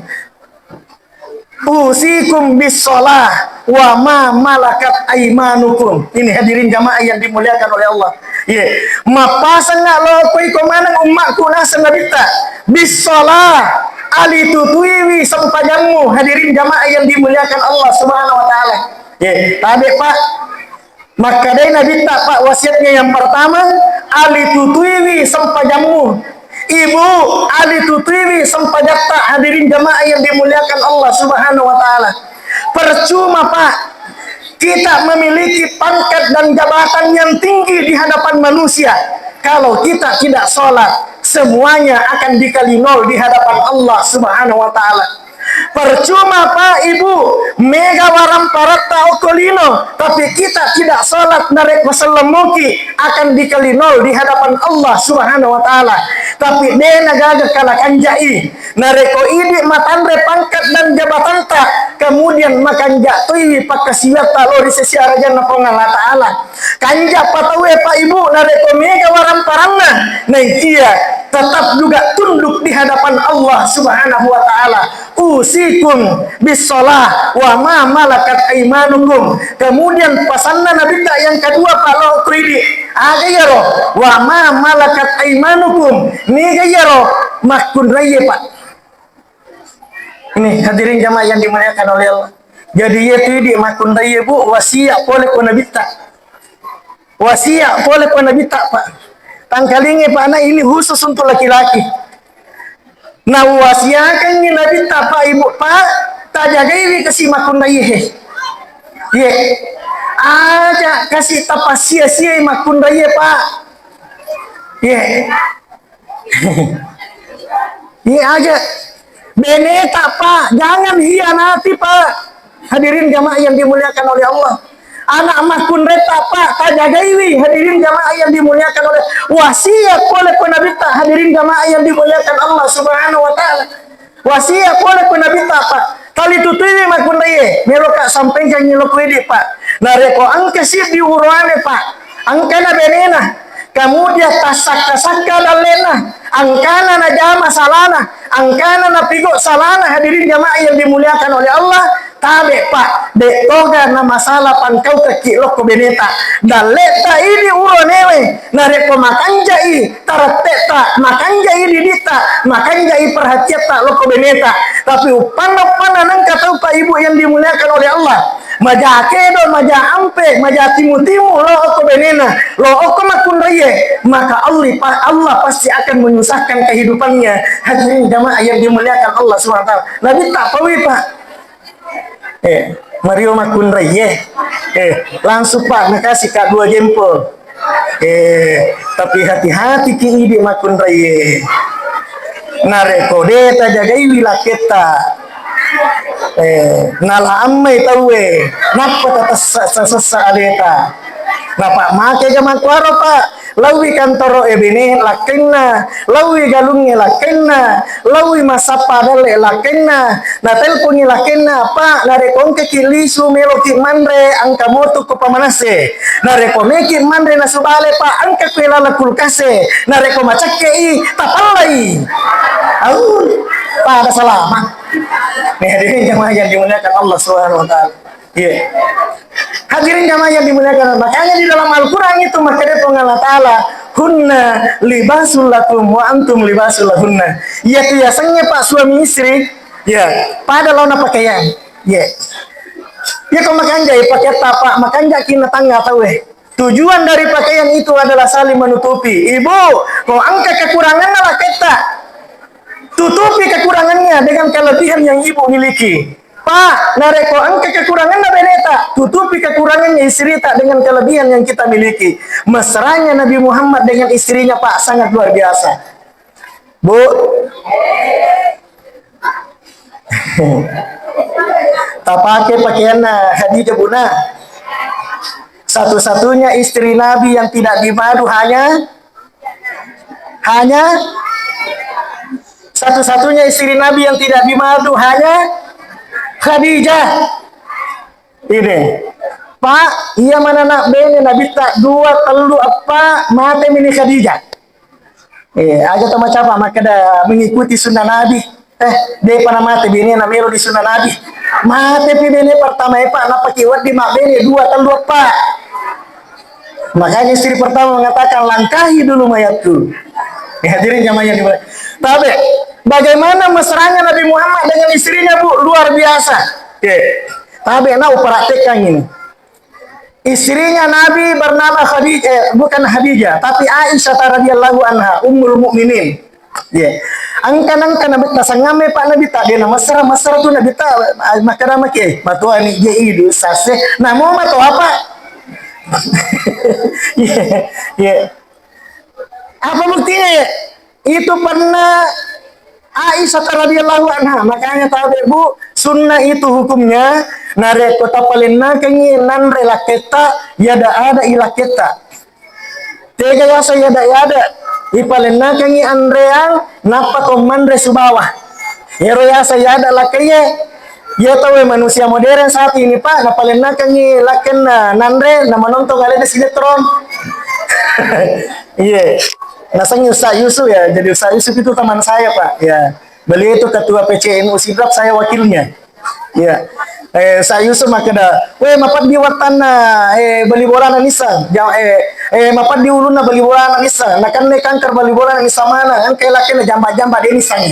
usikum bis shalah wa ma malakat aimanukum. Ini hadirin jamaah yang dimuliakan oleh Allah. Ye, mappasengnga lo okko iko maneng ummakku, naseng Nabitta, "Bis shalah, alitutuiwi sempajanmu." Hadirin jamaah yang dimuliakan Allah Subhanahu wa Ta'ala. Ye, tabe, Pak. Makkedai Nabitta, Pak, wasiatnya yang pertama, alitutuiwi sempajammu. Ibu, alitutuiwi sempajatta, hadirin jamaah yang dimuliakan Allah Subhanahu wa Ta'ala. Percuma, Pak, kita memiliki pangkat dan jabatan yang tinggi di hadapan manusia. Kalau kita tidak sholat, semuanya akan dikali nol di hadapan Allah Subhanahu wa Ta'ala. Percuma, Pak, Ibu, mega waramparatta okko lino, tapi kita tidak sholat, narekko sellemmuki, akan dikali nol di hadapan Allah Subhanahu wa Ta'ala. Tapi de' nagaga kala kanja'i. Narekko idi' matanre pangkat dan jabatanta, kemudian makanja' toiwi pakkasiwiatta lao ri sesi arajanna Puang Allah Ta'ala. Kanja' pa tauwe, Pak, Ibu, narekko mega waramparanna, naikia tetap juga tunduk di hadapan Allah Subhanahu wa Ta'ala. "Usikum bis-shalah wa ma malakat aimanukum." Kemudian pasanna Nabitta yang kedua, Pak, lao ko idi', aga iyaro? "Wa ma malakat aimanukum." Niga iyaro? Makkunraiye, Pak. Ini hadirin jamaah yang dimuliakan oleh Allah. Jadi, iya tu idi' makkunraiye, Bu, wasiat pole ko Nabitta. Wasiat pole ko Nabitta, Pak. Tangkalinge, Pak, na ini khusus untuk laki-laki. Na wasiakangngi Nabitta, Pak, Ibu, Pak, tajagaiwi kasi makkunraiye, he. Ye. Aja kasi tapassia-siai makkunraiye, Pak. Ye. Iya aja. Beneta, Pak, jangan hianati, Pak. Hadirin jamaah yang dimuliakan oleh Allah. Anak makkunreta, Pak, tajagaiwi. Hadirin jamaah yang dimuliakan oleh, wasiat pole ko Nabitta. Hadirin jamaah yang dimuliakan Allah Subhanahu wa Ta'ala. Wasiat pole ko Nabitta, Pak. Tali tutuiwi makkunraiye, meloka sampaikangngi lao ko idi', Pak. Narekko engka siddi uroane, Pak, engkana benena, kemudian tassakka-sakka dalle'na, engkana najama salana, engkana napigo salana, hadirin jamaah yang dimuliakan oleh Allah, tabe', Pak, de' toga na masalah pangkaukekki lao ko beneta. Dalle'ta idi' uroanewe, narekko makanja'i tarette'ta, makanja'i didi'ta, makanja'i perhatiatta lao ko beneta. Tapi uppanna-uppanna nengka tau, Pak, Ibu yang dimuliakan oleh Allah, maja kedo, maja ampe, maja timu-timu lao ko benena, lao ko makkunraiye, maka Allah, Allah pasti akan menyusahkan kehidupannya. Hadirin jamaah yang dimuliakan Allah Subhanahu wa Ta'ala. Nabitta paui, Pak. Eh, mario makkunraiye. Eh, langsung, Pak, nakasih, Kak, dua jempol. Eh, tapi hati-hati ki idi' makkunraiye. Narekko de' tajagaiwi lakketta, eh, nala ammai tauwe, nappa tatessa-sessa aleta. Napa' make ga makkuaro, Pak? Laowi kantoro'e bene lakkainna, laowi galungnge lakkainna, laowi massappa dalle lakkainna, natelpongi lakkainna, "Pak, narekko engkaki lisu meloki manre, engka motu ko pamanase. Narekko meki manre nasu bale, Pak, engka kue laleng kulkase. Narekko macekke'i, tapallai." Au, pada salama. Nih, hadirin jamaah yang dimuliakan Allah Subhanahu wa Ta'ala. Iya. Hadirin jamaah yang dimuliakan Allah. Makanya di dalam Al-Quran itu makkeda Puang Allah Ta'ala, "Hunna libasul lakum wa antum libasul lahunna." Iya tu yasengnge, Pak, suami istri, ya, pada laona pakaian. Ya. Ya, ko makanjai pakaiatta, Pak, makanjaki na tangnga tauwe. Tujuan dari pakaian itu adalah saling menutupi. Ibu, ko engka kekuranganna laketta, tutupi kekurangannya dengan kelebihan yang ibu miliki. Pak, narekko engka kekuranganna beneta, tutupi kekurangannya istrita dengan kelebihan yang kita miliki. Mesranya Nabi Muhammad dengan istrinya, Pak, sangat luar biasa. Bu, tapake pakaianna Khadijah, Bu, nah. Satu-satunya istri Nabi yang tidak dimadu hanya, hanya satu-satunya istri Nabi yang tidak dimadu hanya Khadijah. Ini, Pak, iya manana bene Nabitta dua, tellu, eppa, mate mini Khadijah. Eh, aja to macapa makkeda mengikuti sunnah Nabi. Eh, depa na mate bene na melo di sunnah Nabi. Mate pi bene pertama e, Pak, napaki wedding mabbene dua, tellu, eppa. Makanya istri pertama mengatakan, "Langkahi dulu mayatku." Ya, hadirin jamaah yang dimuliakan. Tapi, bagaimana mesranya Nabi Muhammad dengan istrinya, Bu? Luar biasa. Oke. Tapi, nah, upraktekkan ini. Istrinya Nabi bernama Khadijah, eh, bukan Khadijah, tapi Aisyah radhiyallahu anha, Ummul Mukminin. Iya. Engka nengka nabi tasangamme Pak Nabi tak dia mesra mesra tu Nabi tak, ah, makkeda maki, eh, matuani je idu sase. Namo mato apa? Iya. Iya. Apa buktinya ya? Itu pernah Aisyah radhiyallahu anha. Makanya tabe Bu, sunnah itu hukumnya. Narekko tapalennakengi nanre lakketta, yada ada i lakketta. Tega yasa yada-yada, ipalennakengi anreang, nappa ko manre subawa. Ero yasa yada lakkaie, iya tauwe manusia modern saat ini Pak, napalennakengi lakkenna nanre, na manontong alena sinetron. Iya. Nasengi Ustaz Yusuf ya, jadi Ustaz Yusuf itu teman saya Pak. Ya, beliau itu ketua P C N U Sidrap, saya wakilnya. Iya. Eh, Sa Yusuf makkeda, "Weh, mapaddi wattanna, eh, bali bolana nissang. Ja-, eh, eh, mapaddi ulunna bali bolana nissang. Nakenna kanker bali bolana nissang maneng. Engka lakkenna jamba-jamba de nissang."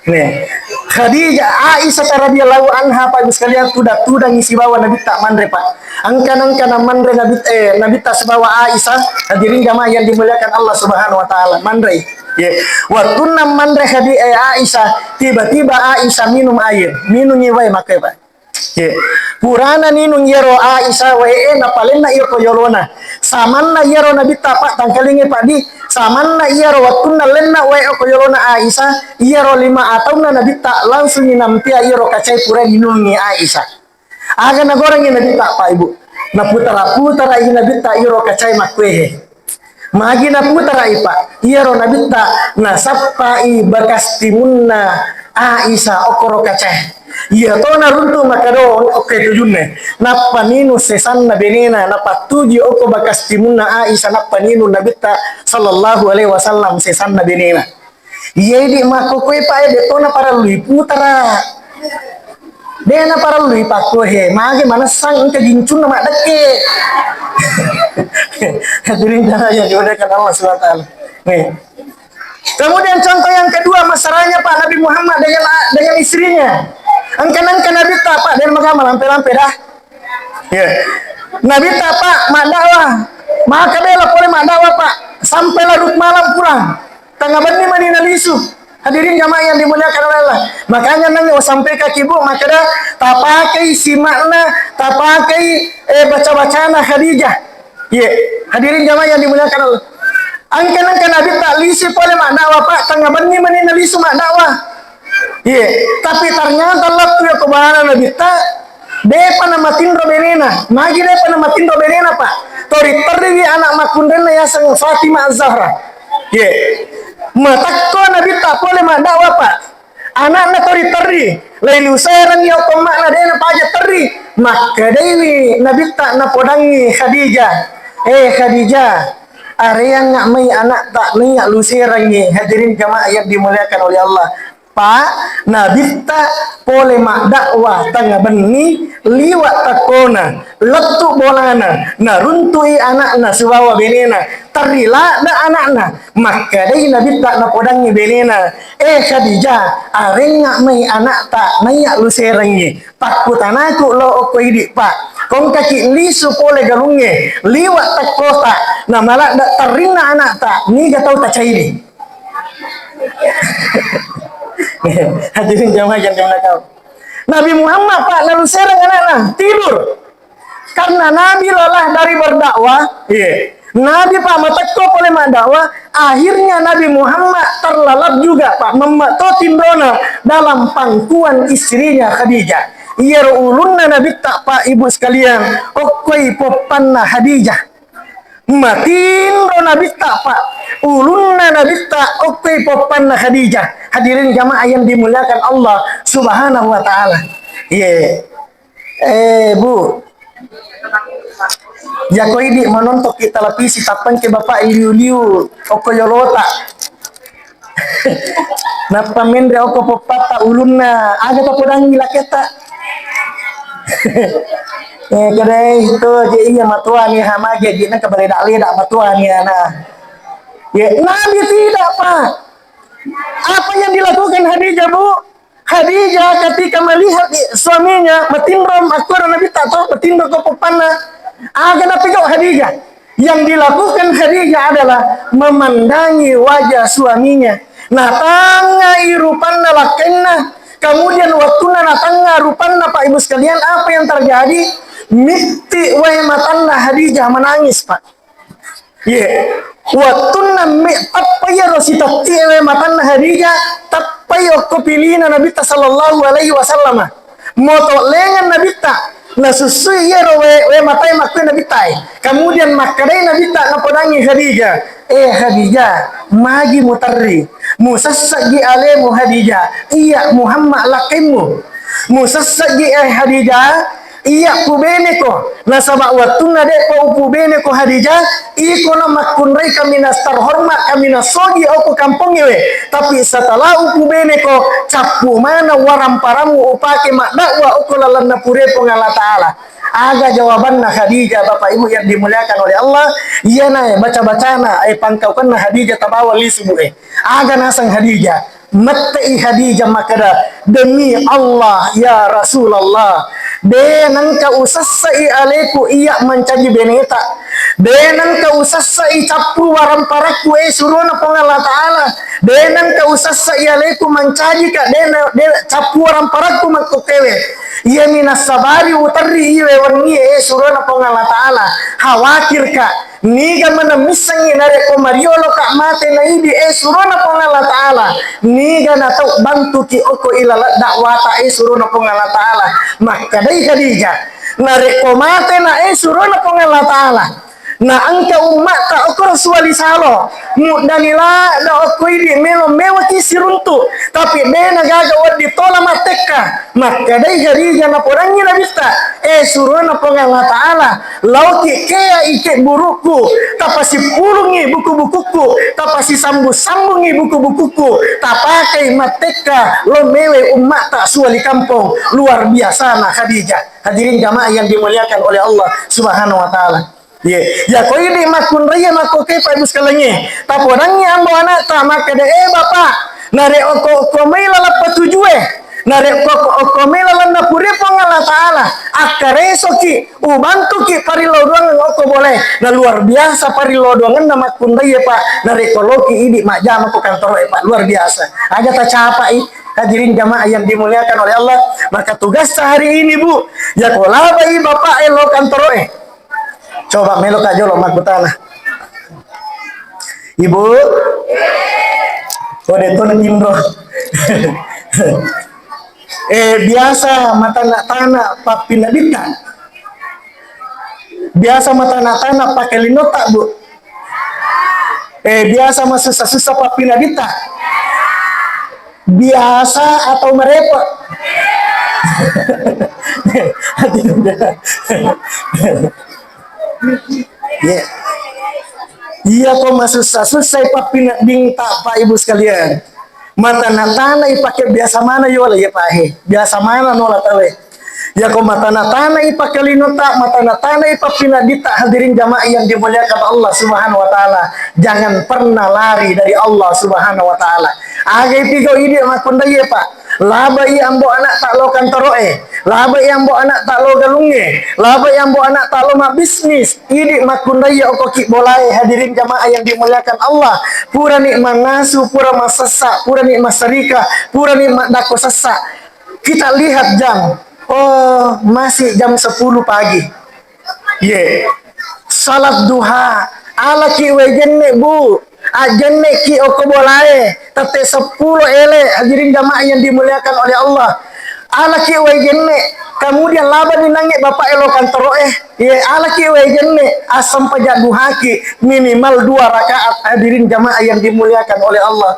Nih. Khadijah, Aisyah radhiyallahu anha, Pak Ibu sekalian, tuda-tudangi sibawa Nabitta manre, Pak. Engka-, engka na manre Nabi, eh, Nabitta sibawa Aisyah, hadirin jamaah yang dimuliakan Allah Subhanahu wa Ta'ala. Manre. Ye, wettunna manre Khadi-, eh, Aisyah, tiba-tiba Aisyah minum air, minungi wae makkeda. Ye, purana ninung iyaro Aisyah wae e, napalenna iyaro ko yolona. Samanna iyaro Nabitta Pak, tangkalingi Pak di, samanna iyaro wettunna lenna wae ko yolona Aisyah, iyaro lima ataunna Nabitta langsung nampia iyaro kacae pura ninungi Aisyah. Aga nagorengngi Nabitta, Pak, Ibu? Naputara-putarai Nabitta iyaro kacae makkuehe. Magi naputarai, Pak? Iyaro Nabitta nasappai bakas timunna Aisyah okkoro kacae. Iya to naruntu makkeda okko tujunna. Nappa ninu sesanna benena, napattuju okko bakas timunna Aisyah, nappa ninu Nabitta sallallahu alaihi wasallam sesanna benena. Iya idi makkokkoe, Pak, e, de to naparellui putara. De naparellui pakkohe, mage manessang engka gincunna maddekke. Hadirin jamaah yang dimuliakan Allah Subhanahu wa Ta'ala. Nih. Kemudian contoh yang kedua, mesranya Pak Nabi Muhammad dengan, dengan istrinya. Engka nengka Nabitta, Pak, de maga malampe-lampe dah. Ya. Nabitta, Pak, maddakwah. Maka bela pole maddakwah, Pak, sampai larut malam pulang. Tengnga benni mani nalisu. Hadirin jamaah yang dimuliakan oleh Allah. Makanya nang wasampekaki Bu, makkeda tapakai simakna, tapakai, eh, baca-bacana Khadijah. Ye, hadirin jamaah yang dimuliakan Allah. Engka nengka Nabitta lisu pole maddakwah, Pak, tengnga benni mani nalisu maddakwah. Ye, tapi ternyata lettu ya ko bolana Nabitta, depa namatinro benena. Magi depa namatinro benena, Pak? Tori terriwi anak makkunrenna yaseng Fatimah Az-Zahra. Ye. Matekko Nabitta pole maddakwah, Pak. Anakna tori terri. Lailuserengngi okko emma'na de napaja terri. Makkedaiwi Nabitta napodangngi Khadijah. Eh, Khadijah, areangnga mai anakta naiya luserengngi. Hadirin jamaah yang dimuliakan oleh Allah. Pak, Nabitta pole maddakwah tengnga benni, liwa' tekkona, lettu bolana, naruntui anakna sibawa benena, terri ladde anakna, makkedai Nabitta napodangngi benena, "Eh Khadijah, arengnga mai anakta naiya luserengngi, pakkutanaku lo okko idi, Pak, kongkaki lisu pole galungnge, liwa' tekkota, namaladde terrinna anakta, niga tau tacaini?" Hadirin jamaah yang dimuliakan. Nabi Muhammad, Pak, nalusereng anakna, tidur. Karena Nabi lelah dari berdakwah, iya. Nabi, Pak, matekko pole maddakwah, akhirnya Nabi Muhammad terlelap juga, Pak, memmetto tinrona dalam pangkuan istrinya Khadijah. Iyaro ulunna Nabitta, Pak, Ibu sekalian, okkoi poppanna Khadijah. Matinro Nabitta, Pak. Ulunna Nabitta okkoi poppanna Khadijah. Hadirin jamaah yang dimuliakan Allah Subhanahu wa Ta'ala. Iya. Eh, Bu. Jako idi manontoki televisi, tappengke Bapak liu-liu okko yolota. Nappa menre okko poppatta ulunna, aga tapodangngi laketta. Eh, kedai itu je iya matuani hamage je naka bereda-leda matuani ana. Ya, Nabi tidak, Pak. Apa yang dilakukan Khadijah, Bu? Khadijah ketika melihat suaminya, matinro makkoro Nabitta to, matinro ko poppanna. Aga napigau Khadijah? Yang dilakukan Khadijah adalah memandangi wajah suaminya. Natangngai rupanna lakkainna. Kemudian waktunna natangnga rupanna, Pak Ibu sekalian, apa yang terjadi? Mitti wae matanna Khadijah, menangis, Pak. Ye, wettunna me-, tappa iyaro sitetti'e wae matanna Khadijah, tappai okko pilina Nabitta sallallahu alaihi wasallam. Moto lengan Nabitta, nasussui iyaro wae, wae matae makkue Nabitta e. Kemudian makkedai Nabitta, napodangi Khadijah, "Eh Khadijah, magi muterri? Musessa'gi alemu Khadijah, iya Muhammad lakkaimmu. Musessa'gi, eh Khadijah, iya pubeneko, nasaba wettunna de'pa upubeneko Khadijah, iko na makkunrai kaminang terhormat, kaminang sogi okko kampongnge we. Tapi setelah upubeneko, cappu maneng waramparamu upake maddakwah okko lalenna pure Puang Allah Ta'ala." Aga jawabanna Khadijah, Bapak Ibu yang dimuliakan oleh Allah? Iyanae baca-bacana, eh, pangkaukenna Khadijah tabawa lisu bu e. Aga naseng Khadijah? Mette'i Khadijah makkeda, "Demi Allah, ya Rasulullah, de nengka usessai aleku iya mancaji beneta. De nengka usessai cappu waramparakku, eh, surona Puang Allah Ta'ala. De nengka usessai aleku mancajika, de na-, de cappu waramparakku makkokkewe. Iyami nassabari uterri iwe wennie, eh, surona Puang Allah Ta'ala. Khawatirka." Niga maneng missengngi narekko marioloka mate na idi, eh, surona Puang Allah Ta'ala? Niga natau bantuki okko ilalang dakwata, eh, surona Puang Allah Ta'ala? Makkedai Khadijah, narekko mate na, eh, surona Puang Allah Ta'ala, na engka umma'ta okko Rasuali salo, muddani ladda okko idi melo mewaki siruntu, tapi de na gaga wedding tola mattekka. Makkedai Khadijah, napodangngi Nabitta, "Eh, surona Puang Allah Ta'ala, laoki kea ike burukku, tapasippulungi buku-bukukku, tapasisambung-sambungi buku-bukukku, tapakai mattekka lo mewe umma'ta suali kampong." Luar biasana Khadijah. Hadirin jamaah yang dimuliakan oleh Allah Subhanahu wa Ta'ala. Ye, yako idi makkunraie makkoke, Pak Ibu sekalian, tapodangngi ambo anakta makkeda, "Eh, Bapak, nare okko-okko mai laleng patujue, nare okko-okko mai lalenna pure Puang Allah Ta'ala, akkaresoki, ubantuki parillau doangeng okko bolae." Na luar biasa parillau doangenna makkunraie, Pak, narekko loki idi majjama ko kantoroe, Pak, luar biasa. Aja tacapai, hadirin jamaah yang dimuliakan oleh Allah, maka tugas sehari ini, Bu, yako labai bapak e lo kantoroe. Coba melo ka jolo makkutana. Ibu? Kode to na tinro. Eh, biasa matana-tana pappinaditta? Biasa matana-tana pakai linota, Bu? Eh, biasa masussa-sussa pappinaditta? Biasa atau merepot? Iya. Iya ko masussa-sussai pappineddingta, Pak Ibu sekalian. Matana-tanai pake biasa mana yola ya Pak he. Biasa mana nola tawe. Yako matana-tanai pakkalinota, matana-tanai pappinadditta, hadirin jamaah yang dimuliakan Allah Subhanahu wa Ta'ala, jangan pernah lari dari Allah Subhanahu wa Ta'ala. Agai pigau idi makkunraie, Pak. Labai ambo anakta lo kantoroe, labai ambo anakta lo galungnge, labai ambo anakta lo mabbisnis. Idi makkunraie okoki bolae, hadirin jamaah yang dimuliakan Allah. Purani mannasu, pura massessa, purani massarika, purani maddakko sessa. Kita lihat jam. Oh, masih jam sepuluh pagi. Ye. Salat duha. Alaki wae jenne, Bu. Ajjenneki okko bolae. Tette seppulo ele, hadirin jamaah yang dimuliakan oleh Allah. Alaki wae jenne. Kemudian labani nangnge bapak elo kantoroe. Ye, alaki wae jenne. Assampaja duhaki minimal dua rakaat, hadirin jamaah yang dimuliakan oleh Allah.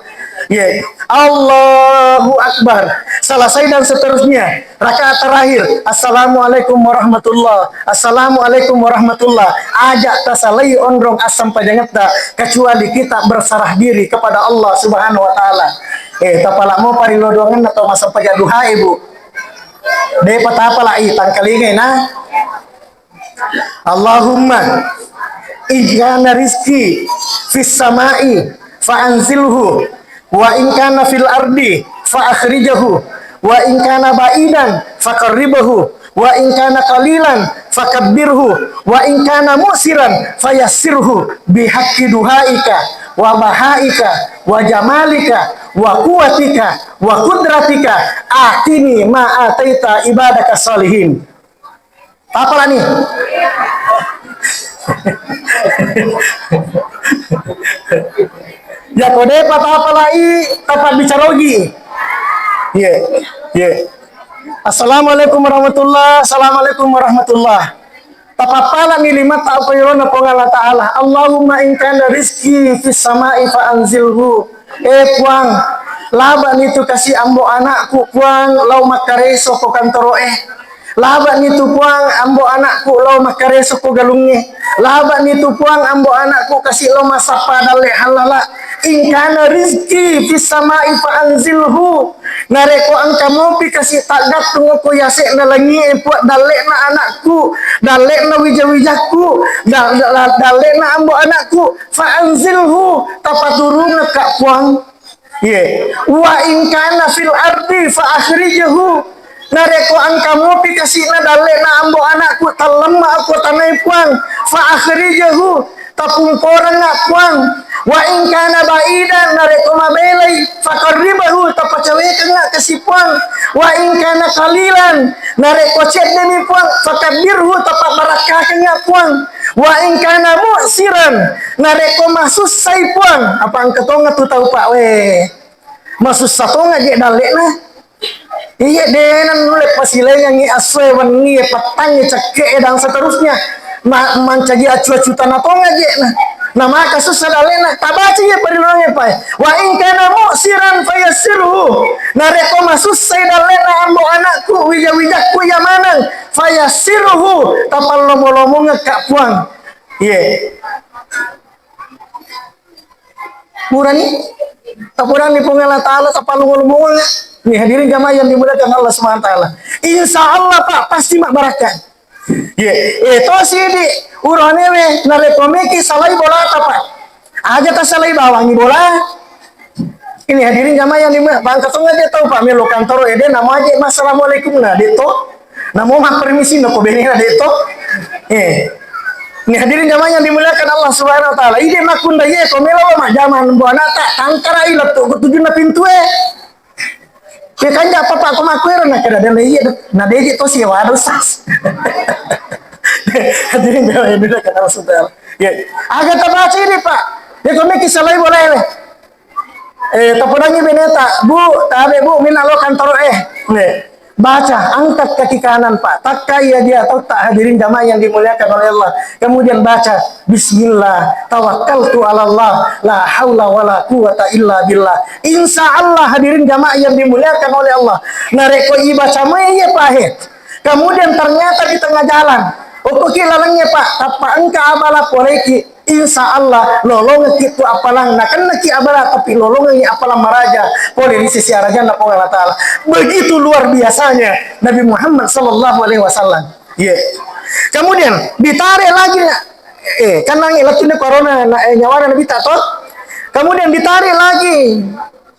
Ye. Allahu Akbar. Selesai dan seterusnya. Rakaat terakhir, "Assalamualaikum warahmatullah, assalamualaikum warahmatullah." Aja tasalai onrong assampajangetta, kecuali kita berserah diri kepada Allah Subhanahu wa Ta'ala. Eh, tapala mo parillo doangenna tau massampajang duha, Ibu. Depa tapalai, tangkalingai na. Allahumma in kana rizqi fis sama'i fa anzilhu, wa in kana fil ardi fa akhrijhu, wa in kana ba'idan faqarribhu, wa in kana qalilan fakabbirhu, wa in kana mu'siran fayassirhu bihaqqi duhaika wa bahaika wa jamalika wa quwwatika wa qudratika, atini ma ataita ibadaka salihin. Tapalani. Ya ko depa tapalai, tapabbicarogi. Ye, ye. Assalamualaikum warahmatullah. Assalamualaikum warahmatullah. Tapappalani limatta apa irona Puang Allah Ta'ala. Allahumma in kana rizki fis sama'i fa anzilhu. Eh Puang, labani tu kasi ambo anakku Puang, lau makkareso ko kantoro eh. Labani tu Puang, ambo anakku lao makkareso ko galungnge. Labani tu Puang, ambo anakku kasi lao massappa dalle halala. In kana rizki fis sama'i fa anzilhu. Narekko engka mopi kasi taggattung ko yase'na langie Puang, dalle'na anakku, dalle'na wija-wijakku, dal-, dal-, dalle'na ambo anakku, fa anzilhu, tapaturungekka Puang. Ye. Wa in kana fil ardi fa akhrijhu. Narekko engka mopi kasi'na dalle'na ambo anakku, tallemma ko tanae Puang, fa akhrijhu, tapungkorengnga Puang. Wa in kana ba'idan, narekko mabelai, fa qarribhu, tapacawekengnga kasi Puang. Wa in kana qalilan, narekko ceddemi Puang, fa kabbirhu, tapabarakkakengnga Puang. Wa in kana mu'siran, narekko masussai Puang, apa engka tonga tu tau Pak we. Masussa tonga je dalle'na. Iya dena nulle pasilaingangi assoe wennie pettangnge cekke'e dan seterusnya. Ma-, mancaji acu-acu tana tonga je na. Na maka sussa dalle'na, tabaca je pariloangnge pae. Wa in kana mu'siran fayassirhu. Narekko masussai dalle'na ambo anakku, wija-wijakku iya maneng, fayassirhu, tapallomo-lomongekka Puang. Ye. Purani, tapuranni Puang Allah Ta'ala, tapallomo-lomongengnga. Nih, hadirin jamaah yang dimuliakan Allah Subhanahu wa Ta'ala. Insya Allah, Pak, pasti mabbarakka. Ye, eh, to sidi, urane we, narekko meki salai bolata, Pak. Aja tasalai bawangi bola. Ini hadirin jamaah yang dimuliakan, bangka tonga je tau, Pak, melo kantoro ede, namo aje, "Assalamualaikum," na, de to. Namo mappermisi na ko benena de to. Eh. Ini hadirin jamaah yang dimuliakan Allah Subhanahu wa Ta'ala. Ide makkunda ye ko melo lo majjama ambo anata, tangkarai lettu ko tujunna pintue. Ye kanja papa ko makkuero na kada dele iye na deje to siwa dosa. Hadirin jamaah yang dimuliakan Allah Subhanahu wa Ta'ala. Ye. Aga tabaca ini, Pak. Ye ko meki salai boleh. Eh, tapodangi beneta, "Bu, tabe, Bu, minna lo kantoro eh." Eh, baca, angkat kaki kanan, Pak. Takkai ya dia tahu tak, hadirin jamaah yang dimuliakan oleh Allah. Kemudian baca, "Bismillah, tawakkaltu ala Allah, la haula wala quwwata illa billah." Insya Allah, hadirin jamaah yang dimuliakan oleh Allah. Narekko ibaca mai ya, Pak, eh. Kemudian ternyata di tengah jalan, okkoki lalengnge, Pak, tappa engka abala poleki. Insya Allah, lolongekki tu appalang, nakennaki abala, tapi lolongengi appalang maraja pole ri sisi arajanna Puang Allah Ta'ala. Begitu luar biasanya Nabi Muhammad sallallahu alaihi wasallam. Ye. Kemudian ditarik lagi, eh, kan nangi lettu ni corona, na, eh, nyawana Nabitta to. Kemudian ditarik lagi.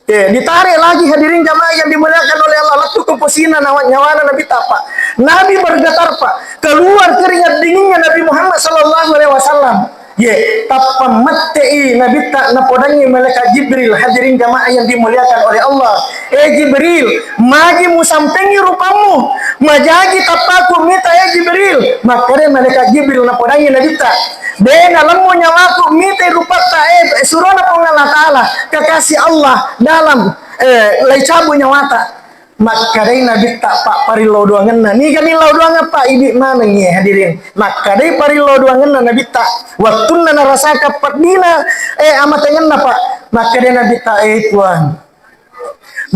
Eh, ditarik lagi, hadirin jamaah yang dimuliakan oleh Allah, lettu ko posina nawa-, nyawana Nabitta, Pak. Nabi bergetar, Pak. Keluar keringat dinginnya Nabi Muhammad sallallahu alaihi wasallam. Ye, tappa mette'i Nabitta, napodangi malaikat Jibril, hadirin jamaah yang dimuliakan oleh Allah. "Eh Jibril, magi musampengi rupammu? Majagi tappaku mita, eh Jibril?" Makkeda malaikat Jibril, napodangi Nabitta, "De nalemmu nyawaku mitai rupatta, eh, surona Puang Allah Ta'ala, kekasih Allah dalam, eh, laicabu nyawata." Makkedai Nabitta, "Pak, parillau doangenna." Niga nillau doangeng, Pak? Idi manengngi, hadirin. Makkedai parillau doangenna Nabitta. Wettunna narasaka peddina, eh, amatengenna, Pak. Makkedai Nabitta, "Eh, Puang,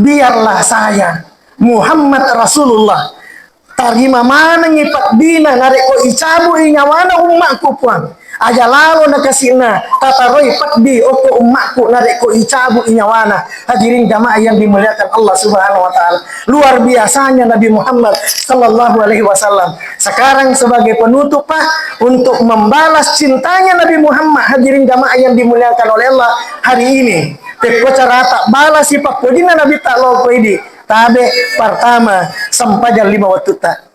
biarlah saya, Muhammad Rasulullah, tarima manengngi peddina narekko icabu'i nyawana ummakku, Puang. Aja lalo nakasi'na tataroi peddi okko ummakku narekko icabu'i nyawana." Hadirin jamaah yang dimuliakan Allah Subhanahu wa Ta'ala. Luar biasanya Nabi Muhammad sallallahu alaihi wasallam. Sekarang sebagai penutup, Pak, untuk membalas cintanya Nabi Muhammad, hadirin jamaah yang dimuliakan oleh Allah, hari ini, pekko carata balasi pappojinna Nabitta lao ko idi. Tabe, pertama, sempajang lima wattutta.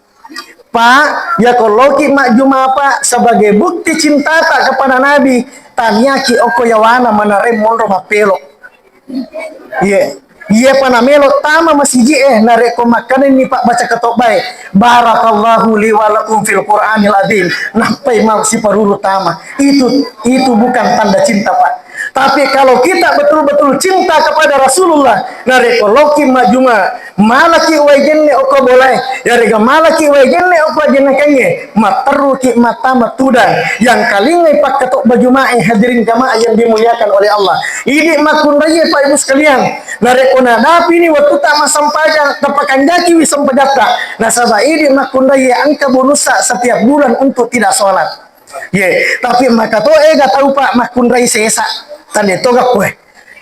Pak, yako loki majjuma, Pak, sebagai bukti cintata kepada Nabi, taniaki okko yawana manareng monro mappelo. Iye. Iye pa namelo tama masiji e, narekko makkananni pabbaca ketobbae, "Barakallahu li wa lakum fil Qur'anil azim." Nappai mau siparuru tama. Itu, itu bukan tanda cinta, Pak. Tapi kalau kita betul-betul cinta kepada Rasulullah, narekko loki majjuma, malaki wae genne okko bolae, yarega malaki wae genne okko ajenakengnge, matteruki mattama tudang, yang kalingai pakkatobba jumae, hadirin jamaah yang dimuliakan oleh Allah. Idi makkunraie, Pak Ibu sekalian, narekko nadapini wattutta massempajang, tapakanjakiwi sempajatta, nasaba idi makkunraie engka bonussa setiap bulan untuk tidak sholat. Ye, tapi maka to ega tau, Pak, makkunrai sesa. Tande toga kue.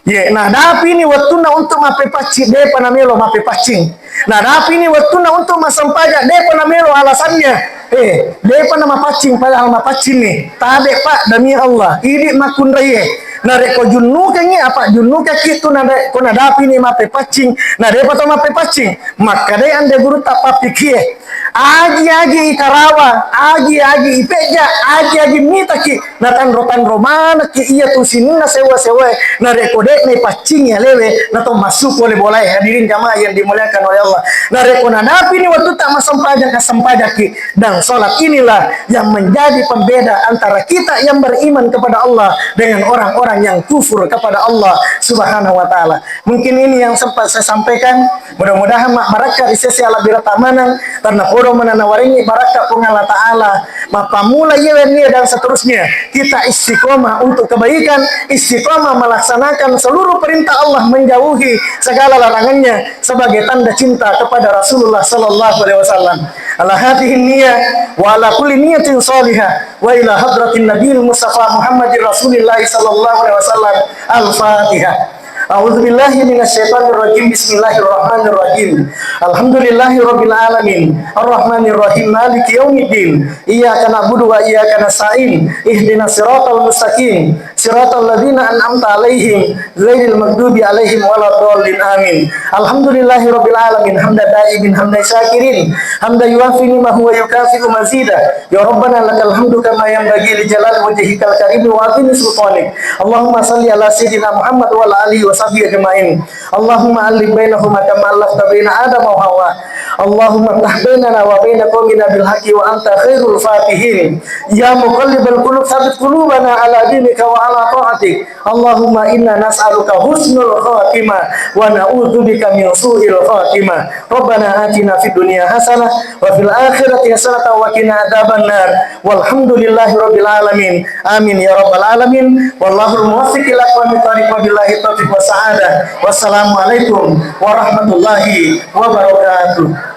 Ye, nadapini wettunna untuk mappepaccing, depa namelo mappepaccing. Nadapini wettunna untuk massempajang, depa namelo alasannya. Eh, depa namapaccing, padahal mapaccing nih. Tabe, Pak, demi Allah. Idi makkunrai e. Narekko junnukengngi, apa junnukekki tu nade-, ko nadapini mappepaccing, nadepa to mappepaccing. Makkadai ande gurutta pappikie. Agi-agi ikarawa, agi-agi ipejja, agi-agi mitaki, natanro-tanro manekki iya tu sininna sewa-sewae, narekko de'na ipaccingi alewe, nato massu pole bolae. Hadirin jamaah yang dimuliakan oleh Allah, narekko nadapini wattutta massempajang, assempajakki, dan sholat inilah yang menjadi pembeda antara kita yang beriman kepada Allah dengan orang-orang yang kufur kepada Allah Subhanahu wa Ta'ala. Mungkin ini yang sempat saya sampaikan. Mudah-mudahan mabbarakka ri sese alabbiratta maneng, karena podo maneng nawarengngi barakka Puang Allah Ta'ala. Mappammula iya wennie dan seterusnya, kita istiqomah untuk kebaikan, istiqomah melaksanakan seluruh perintah Allah, menjauhi segala larangannya sebagai tanda cinta kepada Rasulullah sallallahu alaihi wasallam. Ala hadhihi niyah wa ala kulli niyatin salihah wa ila hadratin Nabil Mustafa Muhammadir Rasulillah sallallahu alaihi wasallam. Al-Fatihah. A'udzubillahi minasyaitonirrajim. Bismillahirrahmanirrahim. Alhamdulillahirabbil alamin. Arrahmanirrahim. Maliki yaumiddin. Iyyaka na'budu wa iyyaka nasta'in. Ihdinas siratal mustaqim. Siratal ladzina an'amta 'alaihim, ghairil maghdubi 'alaihim waladdallin. Amin. Alhamdulillahirabbil alamin. Hamdan da'imin, hamdan syakirin. Hamdan yuwafi ni'mahu wa yukafi'u mazida. Ya Rabbana lakal hamdu kama yanbaghi li jalali wajhikal karimi wa azimi sultanik. Allahumma salli ala sayyidina Muhammad wa ala alihi wa sahbihi ajma'in. Allahumma allif bainahuma kama allafta baina Adam wa Hawa. Allahumma iftah bainana wa baina qaumina bil haqqi wa anta khairul fatihin. Ya muqallibal qulub, tsabbit qulubana ala dinika wa ala ta'atik. Allahumma inna nas'aluka husnul khatimah wa na'udzubika min su'il khatimah. Rabbana atina fid dunya hasanah wa fil akhirati hasanah wa qina adzabannar. Walhamdulillahi rabbil alamin. Amin ya rabbal alamin. Wallahul muwaffiq ila aqwamit thariq, wabillahi taufiq was sa'adah. Wassalamualaikum warahmatullahi wabarakatuh.